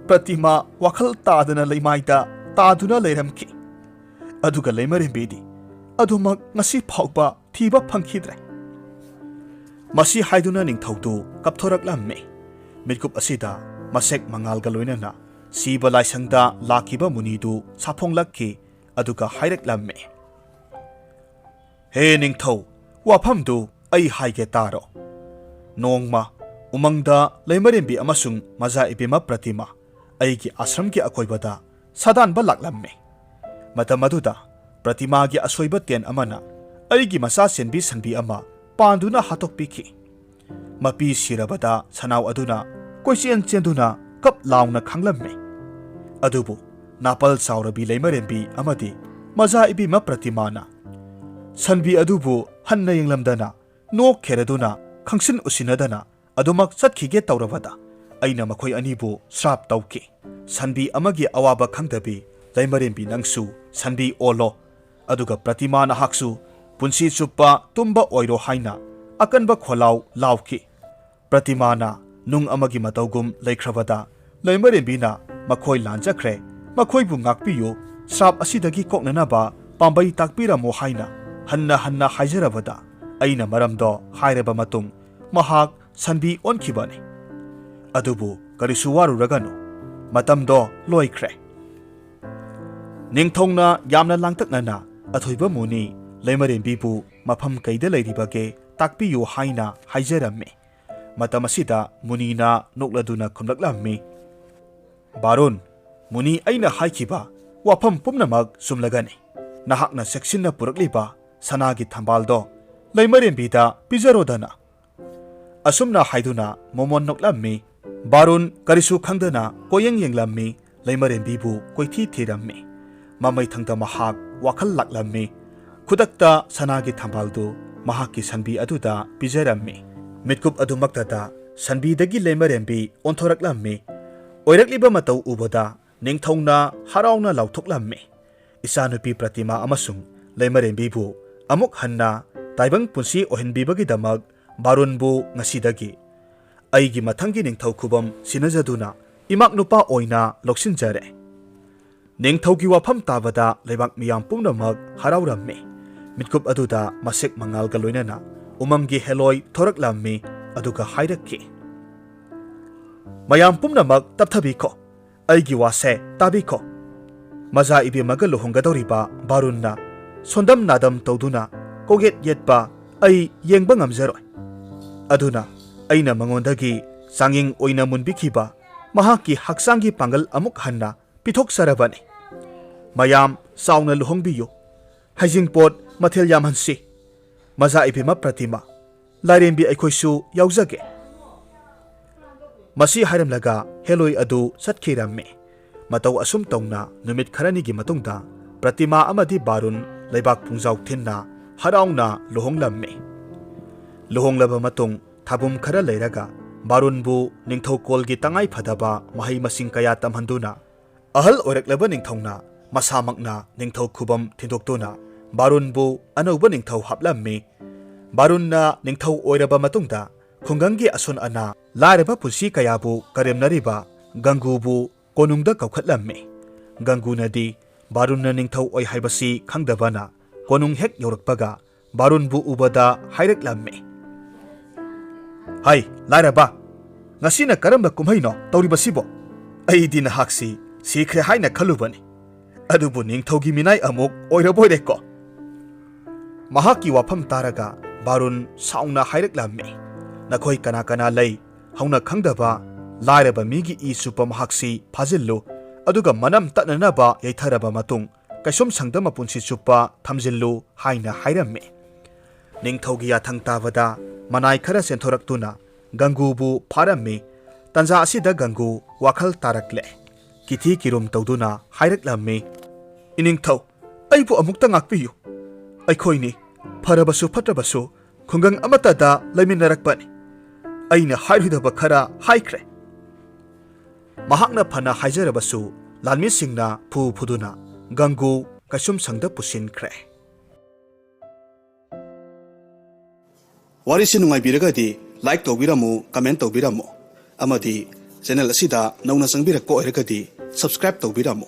ꯄ꯭ꯔꯇꯤꯃꯥ ꯋꯥꯈꯜ ꯇꯥꯗꯅ ꯂꯩꯃꯥꯏꯗ ꯇꯥꯗꯨꯅ ꯂꯩꯔꯝꯈꯤ꯫ ꯑꯗꯨꯒ ꯂꯩꯃꯔꯦꯝꯕꯤꯗꯤ ꯑꯗꯨꯃꯛ ꯉꯁꯤ ꯐꯥꯎꯕ ꯊꯤꯕ ꯐꯪꯈꯤꯗ꯭ꯔꯦ꯫" ꯃꯁꯤ ꯍꯥꯏꯗꯨꯅ ꯅꯤꯡꯊꯧꯗꯨ ꯀꯞꯊꯣꯔꯛꯂꯝꯃꯤ꯫ ꯃꯤꯠꯀꯨꯞ ꯑꯁꯤꯗ ꯃꯁꯦꯛ ꯃꯉꯥꯜꯒ ꯂꯣꯏꯅꯅ ꯁꯤꯕ ꯂꯥꯏꯁꯪꯗ ꯂꯥꯛꯈꯤꯕ ꯃꯨꯅꯤꯗꯨ ꯁꯥꯐꯣꯡꯂꯛꯈꯤ꯫ ꯑꯗꯨꯒ ꯍꯥꯏꯔꯛꯂꯝꯃꯤ, "ꯍꯦ ꯅꯤꯡꯊꯧ, ꯋꯥꯐꯝꯗꯨ ꯑꯩ ꯍꯥꯏꯒꯦ ꯇꯥꯔꯣ꯫ ꯅꯣꯡꯃ ꯎꯃꯪꯗ ꯂꯩꯃꯔꯦꯝꯕꯤ ꯑꯃꯁꯨꯡ ꯃꯖꯥ ꯏꯕꯦꯝꯃ ꯄ꯭ꯔꯇꯤꯃꯥ ꯑꯩꯒꯤ ꯑꯥꯁ꯭ꯔꯝꯒꯤ ꯑꯀꯣꯏꯕꯗ ꯁꯥꯗꯥꯟꯕ ꯂꯥꯛꯂꯝꯃꯤ꯫ ꯃꯇꯝ ꯑꯗꯨꯗ ꯄ꯭ꯔꯇꯤꯃꯥꯒꯤ ꯑꯁꯣꯏꯕ ꯇꯦꯟ ꯑꯃꯅ ꯑꯩꯒꯤ ꯃꯆꯥ ꯆꯦꯟꯕꯤ ꯁꯟꯕꯤ ꯑꯃ ꯄꯥꯟꯗꯨꯅ ꯍꯥꯠꯇꯣꯛꯄꯤꯈꯤ꯫ ꯃꯄꯤ ꯁꯤꯔꯕꯗ ꯁꯅꯥꯎ ꯑꯗꯨꯅ ꯀꯣꯏꯆꯦꯟ ꯆꯦꯟꯗꯨꯅ ꯀꯞ ꯂꯥꯎꯅ ꯈꯥꯡꯂꯝꯃꯤ꯫ ꯑꯗꯨꯕꯨ ꯅꯥꯄꯜ ꯆꯥꯎꯔꯕꯤ ꯂꯩꯃꯔꯦꯝꯕꯤ ꯑꯃꯗꯤ ꯃꯖꯥ ꯏꯕꯦꯝꯃ ꯄ꯭ꯔꯇꯤꯃꯥꯅ ꯁꯟꯕꯤ ꯑꯗꯨꯕꯨ ꯍꯟꯅ ꯌꯦꯡꯂꯝꯗꯅ ꯅꯣꯛ ꯈꯦꯔꯗꯨꯅ ꯈꯪꯁꯤꯟ ꯎꯁꯤꯟꯅꯗꯅ ꯑꯗꯨꯃꯛ ꯆꯠꯈꯤꯒꯦ ꯇꯧꯔꯕꯗ ꯑꯩꯅ ꯃꯈꯣꯏ ꯑꯅꯤꯕꯨ ꯁ꯭ꯔꯥꯞ ꯇꯧꯈꯤ꯫ "ꯁꯟꯕꯤ ꯑꯃꯒꯤ ꯑꯋꯥꯕ ꯈꯪꯗꯕꯤ ꯂꯩꯃꯔꯦꯝꯕꯤ ꯅꯪꯁꯨ ꯁꯟꯕꯤ ꯑꯣꯜꯂꯣ, ꯑꯗꯨꯒ ꯄ꯭ꯔꯇꯤꯃꯥ ꯅꯍꯥꯛꯁꯨ ꯄꯨꯟꯁꯤ ꯆꯨꯞꯄ ꯇꯨꯝꯕ ꯑꯣꯏꯔꯣ" ꯍꯥꯏꯅ ꯑꯀꯟꯕ ꯈꯣꯜꯂꯥꯎ ꯂꯥꯎꯈꯤ꯫ ꯄ꯭ꯔꯇꯤꯃꯥꯅ ꯅꯨꯡ ꯑꯃꯒꯤ ꯃꯇꯧꯒꯨꯝ ꯂꯩꯈ꯭ꯔꯕꯗ ꯂꯩꯃꯔꯦꯝꯕꯤꯅ ꯃꯈꯣꯏ ꯂꯥꯟꯖꯈ꯭ꯔꯦ, ꯃꯈꯣꯏꯕꯨ ꯉꯥꯛꯄꯤꯌꯨ, ꯁ꯭ꯔꯥꯞ ꯑꯁꯤꯗꯒꯤ ꯀꯣꯛꯅꯅꯕ ꯄꯥꯝꯕꯩ ꯇꯥꯛꯄꯤꯔꯝꯃꯨ ꯍꯥꯏꯅ ꯍꯟꯅ ꯍꯟꯅ ꯍꯥꯏꯖꯔꯕꯗ ꯑꯩꯅ ꯃꯔꯝꯗꯣ ꯍꯥꯏꯔꯕ ꯃꯇꯨꯡ ꯃꯍꯥꯛ ꯁꯟꯕꯤ ꯑꯣꯟꯈꯤꯕꯅꯤ꯫ ꯑꯗꯨꯕꯨ ꯀꯔꯤꯁꯨ ꯋꯥꯔꯨꯔꯒꯅꯨ, ꯃꯇꯝꯗꯣ ꯂꯣꯏꯈ꯭ꯔꯦ꯫ ꯅꯤꯡꯊꯧꯅ ꯌꯥꯝꯅ ꯂꯥꯡꯇꯛꯅꯅ ꯑꯊꯣꯏꯕ ꯃꯨꯅꯤ ꯂꯩꯃꯔꯦꯝꯕꯤꯕꯨ ꯃꯐꯝ ꯀꯩꯗ ꯂꯩꯔꯤꯕꯒꯦ ꯇꯥꯛꯄꯤꯌꯨ ꯍꯥꯏꯅ ꯍꯥꯏꯖꯔꯝꯃꯤ꯫ ꯃꯇꯝ ꯑꯁꯤꯗ ꯃꯨꯅꯤꯅ ꯅꯣꯛꯂꯗꯨꯅ ꯈꯨꯝꯂꯛꯂꯝꯃꯤ, "ꯕꯥꯔꯨꯟ, ꯃꯨꯅꯤ ꯑꯩꯅ ꯍꯥꯏꯈꯤꯕ ꯋꯥꯐꯝ ꯄꯨꯝꯅꯃꯛ ꯆꯨꯝꯂꯒꯅꯤ꯫ ꯅꯍꯥꯛꯅ ꯆꯦꯛꯁꯤꯟꯅ ꯄꯨꯔꯛꯂꯤꯕ ꯁꯅꯥꯒꯤ ꯊꯝꯕꯥꯜꯗꯣ ꯂꯩꯃꯔꯦꯝꯕꯤꯗ ꯄꯤꯖꯔꯣꯗꯅ"꯫ ꯑꯁꯨꯝꯅ ꯍꯥꯏꯗꯨꯅ ꯃꯣꯃꯣꯟ ꯅꯣꯛꯂꯝꯃꯤ꯫ ꯕꯥꯔꯨꯟ ꯀꯔꯤꯁꯨ ꯈꯪꯗꯅ ꯀꯣꯌꯦꯡ ꯌꯦꯡꯂꯝꯃꯤ, ꯂꯩꯃꯔꯦꯝꯕꯤꯕꯨ ꯀꯣꯏꯊꯤ ꯊꯤꯔꯝꯃꯤ꯫ ꯃꯃꯩꯊꯪꯗ ꯃꯍꯥꯛ ꯋꯥꯈꯜ ꯂꯥꯛꯂꯝꯃꯤ꯫ ꯈꯨꯗꯛꯇ ꯁꯅꯥꯒꯤ ꯊꯝꯕꯥꯜꯗꯨ ꯃꯍꯥꯛꯀꯤ ꯁꯟꯕꯤ ꯑꯗꯨꯗ ꯄꯤꯖꯔꯝꯃꯤ꯫ ꯃꯤꯠꯀꯨꯞ ꯑꯗꯨꯃꯛꯇꯗ ꯁꯟꯕꯤꯗꯒꯤ ꯂꯩꯃꯔꯦꯝꯕꯤ ꯑꯣꯟꯊꯣꯔꯛꯂꯝꯃꯤ꯫ ꯑꯣꯏꯔꯛꯂꯤꯕ ꯃꯇꯧ ꯎꯕꯗ ꯅꯤꯡꯊꯧꯅ ꯍꯔꯥꯎꯅ ꯂꯥꯎꯊꯣꯛꯂꯝꯃꯤ꯫ "ꯏꯆꯥꯅꯨꯄꯤ ꯄ꯭ꯔꯇꯤꯃꯥ ꯑꯃꯁꯨꯡ ꯂꯩꯃꯔꯦꯝꯕꯤꯕꯨ ꯑꯃꯨꯛ ꯍꯟꯅ ꯇꯥꯏꯕꯪ ꯄꯨꯟꯁꯤ ꯑꯣꯏꯍꯟꯕꯤꯕꯒꯤꯗꯃꯛ ꯕꯥꯔꯨꯟꯕꯨ ꯉꯁꯤꯗꯒꯤ ꯑꯩꯒꯤ ꯃꯊꯪꯒꯤ ꯅꯤꯡꯊꯧ ꯈꯨꯕꯝ ꯁꯤꯟꯅꯖꯗꯨꯅ ꯏꯃꯥꯛ ꯅꯨꯄꯥ ꯑꯣꯏꯅ ꯂꯧꯁꯤꯟꯖꯔꯦ"꯫ ꯅꯤꯡꯊꯧꯒꯤ ꯋꯥꯐꯝ ꯇꯥꯕꯗ ꯂꯩꯕꯥꯛ ꯃꯤꯌꯥꯝ ꯄꯨꯝꯅꯃꯛ ꯍꯔꯥꯎꯔꯝꯃꯤ꯫ ꯃꯤꯠꯀꯨꯞ ꯑꯗꯨꯗ ꯃꯁꯦꯛ ꯃꯉꯥꯜꯒ ꯂꯣꯏꯅꯅ ꯎꯃꯪꯒꯤ ꯍꯦꯂꯣꯏ ꯊꯣꯔꯛꯂꯝꯃꯤ, ꯑꯗꯨꯒ ꯍꯥꯏꯔꯛꯈꯤ, "ꯃꯌꯥꯝ ꯄꯨꯝꯅꯃꯛ ꯇꯞꯊꯕꯤꯈꯣ, ꯑꯩꯒꯤ ꯋꯥꯁꯦ ꯇꯥꯕꯤꯈꯣ꯫ ꯃꯖꯥ ꯏꯕꯦꯝꯃꯒ ꯂꯨꯍꯣꯡꯒꯗꯧꯔꯤꯕ ꯕꯥꯔꯨꯟꯅ ꯁꯣꯟꯗꯝ ꯅꯥꯗꯝ ꯇꯧꯗꯨꯅ ꯀꯣꯛꯌꯦꯠ ꯌꯦꯠꯄ ꯑꯩ ꯌꯦꯡꯕ ꯉꯝꯖꯔꯣꯏ꯫ ꯑꯗꯨꯅ ꯑꯩꯅ ꯃꯉꯣꯟꯗꯒꯤ ꯆꯥꯡꯌꯦꯡ ꯑꯣꯏꯅ ꯃꯨꯟꯕꯤꯈꯤꯕ ꯃꯍꯥꯛꯀꯤ ꯍꯛꯆꯥꯡꯒꯤ ꯄꯥꯡꯒꯜ ꯑꯃꯨꯛ ꯍꯟꯅ ꯄꯤꯊꯣꯛꯆꯔꯕꯅꯤ꯫ ꯃꯌꯥꯝ ꯆꯥꯎꯅ ꯂꯨꯍꯣꯡꯕꯤꯌꯨ꯫ ꯍꯩꯖꯤꯡꯄꯣꯠ ꯃꯊꯦꯜ ꯌꯥꯝꯍꯟꯁꯤ꯫ ꯃꯖꯥ ꯏꯕꯦꯝꯃ ꯄ꯭ꯔꯇꯤꯃꯥ, ꯂꯥꯏꯔꯦꯝꯕꯤ ꯑꯩꯈꯣꯏꯁꯨ ꯌꯥꯎꯖꯒꯦ"꯫ ꯃꯁꯤ ꯍꯥꯏꯔꯝꯂꯒ ꯍꯦꯂꯣꯏ ꯑꯗꯨ ꯆꯠꯈꯤꯔꯝꯃꯤ꯫ ꯃꯇꯧ ꯑꯁꯨꯝ ꯇꯧꯅ ꯅꯨꯃꯤꯠ ꯈꯔꯅꯤꯒꯤ ꯃꯇꯨꯡꯗ ꯄ꯭ꯔꯇꯤꯃꯥ ꯑꯃꯗꯤ ꯕꯥꯔꯨꯟ ꯂꯩꯕꯥꯛ ꯄꯨꯡꯖꯥꯎ ꯊꯤꯟꯅ ꯍꯔꯥꯎꯅ ꯂꯨꯍꯣꯡꯂꯝꯃꯤ꯫ ꯂꯨꯍꯣꯡꯂꯕ ꯃꯇꯨꯡ ꯊꯥꯕꯨꯝ ꯈꯔ ꯂꯩꯔꯒ ꯕꯥꯔꯨꯟꯕꯨ ꯅꯤꯡꯊꯧꯀꯣꯜꯒꯤ ꯇꯉꯥꯏ ꯐꯗꯕ ꯃꯍꯩ ꯃꯁꯤꯡ ꯀꯌꯥ ꯇꯝꯍꯟꯗꯨꯅ, ꯑꯍꯜ ꯑꯣꯏꯔꯛꯂꯕ ꯅꯤꯡꯊꯧꯅ ꯃꯁꯥꯃꯛꯅ ꯅꯤꯡꯊꯧ ꯈꯨꯕꯝ ꯊꯤꯟꯗꯣꯛꯇꯨꯅ ꯕꯥꯔꯨꯟꯕꯨ ꯑꯅꯧꯕ ꯅꯤꯡꯊꯧ ꯍꯥꯞꯂꯝꯃꯤ꯫ ꯕꯥꯔꯨꯟꯅ ꯅꯤꯡꯊꯧ ꯑꯣꯏꯔꯕ ꯃꯇꯨꯡꯗ ꯈꯨꯡꯒꯪꯒꯤ ꯑꯁꯣꯟ ꯑꯅꯥ, ꯂꯥꯏꯔꯕ ꯄꯨꯟꯁꯤ ꯀꯌꯥꯕꯨ ꯀꯔꯦꯝꯅꯔꯤꯕ ꯒꯪꯒꯨꯕꯨ ꯀꯣꯅꯨꯡꯗ ꯀꯧꯈꯠꯂꯝꯃꯤ꯫ ꯒꯪꯒꯨꯅꯗꯤ ꯕꯥꯔꯨꯟꯅ ꯅꯤꯡꯊꯧ ꯑꯣꯏ ꯍꯥꯏꯕꯁꯤ ꯈꯪꯗꯕꯅ ꯀꯣꯅꯨꯡ ꯍꯦꯛ ꯌꯧꯔꯛꯄꯒ ꯕꯥꯔꯨꯟꯕꯨ ꯎꯕꯗ ꯍꯥꯏꯔꯛꯂꯝꯃꯤ꯫ "ꯍꯩ, ꯂꯥꯏꯔꯕ, ꯉꯁꯤꯅ ꯀꯔꯝꯕ ꯀꯨꯝꯍꯩꯅꯣ ꯇꯧꯔꯤꯕꯁꯤꯕꯣ? ꯑꯩꯗꯤ ꯅꯍꯥꯛꯁꯤ ꯁꯤꯈ꯭ꯔꯦ ꯍꯥꯏꯅ ꯈꯜꯂꯨꯕꯅꯤ꯫ ꯑꯗꯨꯕꯨ ꯅꯤꯡꯊꯧꯒꯤ ꯃꯤꯅꯥꯏ ꯑꯃꯨꯛ ꯑꯣꯏꯔꯕꯣꯏꯔꯦꯀꯣ?" ꯃꯍꯥꯛꯀꯤ ꯋꯥꯐꯝ ꯇꯥꯔꯒ ꯕꯥꯔꯨꯟ ꯁꯥꯎꯅ ꯍꯥꯏꯔꯛꯂꯝꯃꯤ, "ꯅꯈꯣꯏ ꯀꯅꯥ ꯀꯅꯥ ꯂꯩ? ꯍꯧꯅ ꯈꯪꯗꯕ ꯂꯥꯏꯔꯕ ꯃꯤꯒꯤ ꯏ ꯆꯨꯞꯄ ꯃꯍꯥꯛꯁꯤ ꯐꯥꯖꯤꯜꯂꯨ, ꯑꯗꯨꯒ ꯃꯅꯝ ꯇꯠꯅꯅꯕ ꯌꯩꯊꯔꯕ ꯃꯇꯨꯡ ꯀꯩꯁꯨꯝꯁꯪꯗ ꯃꯄꯨꯟꯁꯤ ꯆꯨꯞꯄ ꯊꯝꯖꯤꯜꯂꯨ" ꯍꯥꯏꯅ ꯍꯥꯏꯔꯝꯃꯤ꯫ ꯅꯤꯡꯊꯧꯒꯤ ꯌꯥꯊꯪ ꯇꯥꯕꯗ ꯃꯅꯥꯏ ꯈꯔ ꯆꯦꯟꯊꯣꯔꯛꯇꯨꯅ ꯒꯪꯒꯨꯕꯨ ꯐꯥꯔꯝꯃꯤ꯫ ꯇꯟꯖꯥ ꯑꯁꯤꯗ ꯒꯪꯒꯨ ꯋꯥꯈꯜ ꯇꯥꯔꯛꯂꯦ꯫ ꯀꯤꯊꯤ ꯀꯤꯔꯨꯝ ꯇꯧꯗꯨꯅ ꯍꯥꯏꯔꯛꯂꯝꯃꯤ, "ꯏꯅꯤꯡꯊꯧ, ꯑꯩꯕꯨ ꯑꯃꯨꯛꯇ ꯉꯥꯛꯄꯤꯌꯨ꯫ ꯑꯩꯈꯣꯏꯅꯤ ꯐꯔꯕꯁꯨ ꯐꯠꯇ꯭ꯔꯕꯁꯨ ꯈꯨꯡꯒꯪ ꯑꯃꯠꯇꯗ ꯂꯩꯃꯤꯟꯅꯔꯛꯄꯅꯤ꯫ ꯑꯩꯅ ꯍꯥꯏꯔꯣꯏꯗꯕ ꯈꯔ ꯍꯥꯏꯈ꯭ꯔꯦ꯫" ꯃꯍꯥꯛꯅ ꯐꯅ ꯍꯥꯏꯖꯔꯕꯁꯨ ꯂꯥꯟꯃꯤꯁꯤꯡꯅ ꯐꯨ ꯐꯨꯗꯨꯅ ꯒꯪꯒꯨ ꯀꯩꯁꯨꯝꯁꯪꯗ ꯄꯨꯁꯤꯟꯈ꯭ꯔꯦ꯫ ꯋꯥꯔꯤꯁꯤ ꯅꯨꯡꯉꯥꯏꯕꯤꯔꯒꯗꯤ like ꯇꯧꯕꯤꯔꯝꯃꯨ, comment ꯇꯧꯕꯤꯔꯝꯃꯨ, ꯑꯃꯗꯤ channel ꯑꯁꯤꯗ ꯅꯧꯅ ꯆꯪꯕꯤꯔꯛꯄ ꯑꯣꯏꯔꯒꯗꯤ subscribe ꯇꯧꯕꯤꯔꯝꯃꯨ꯫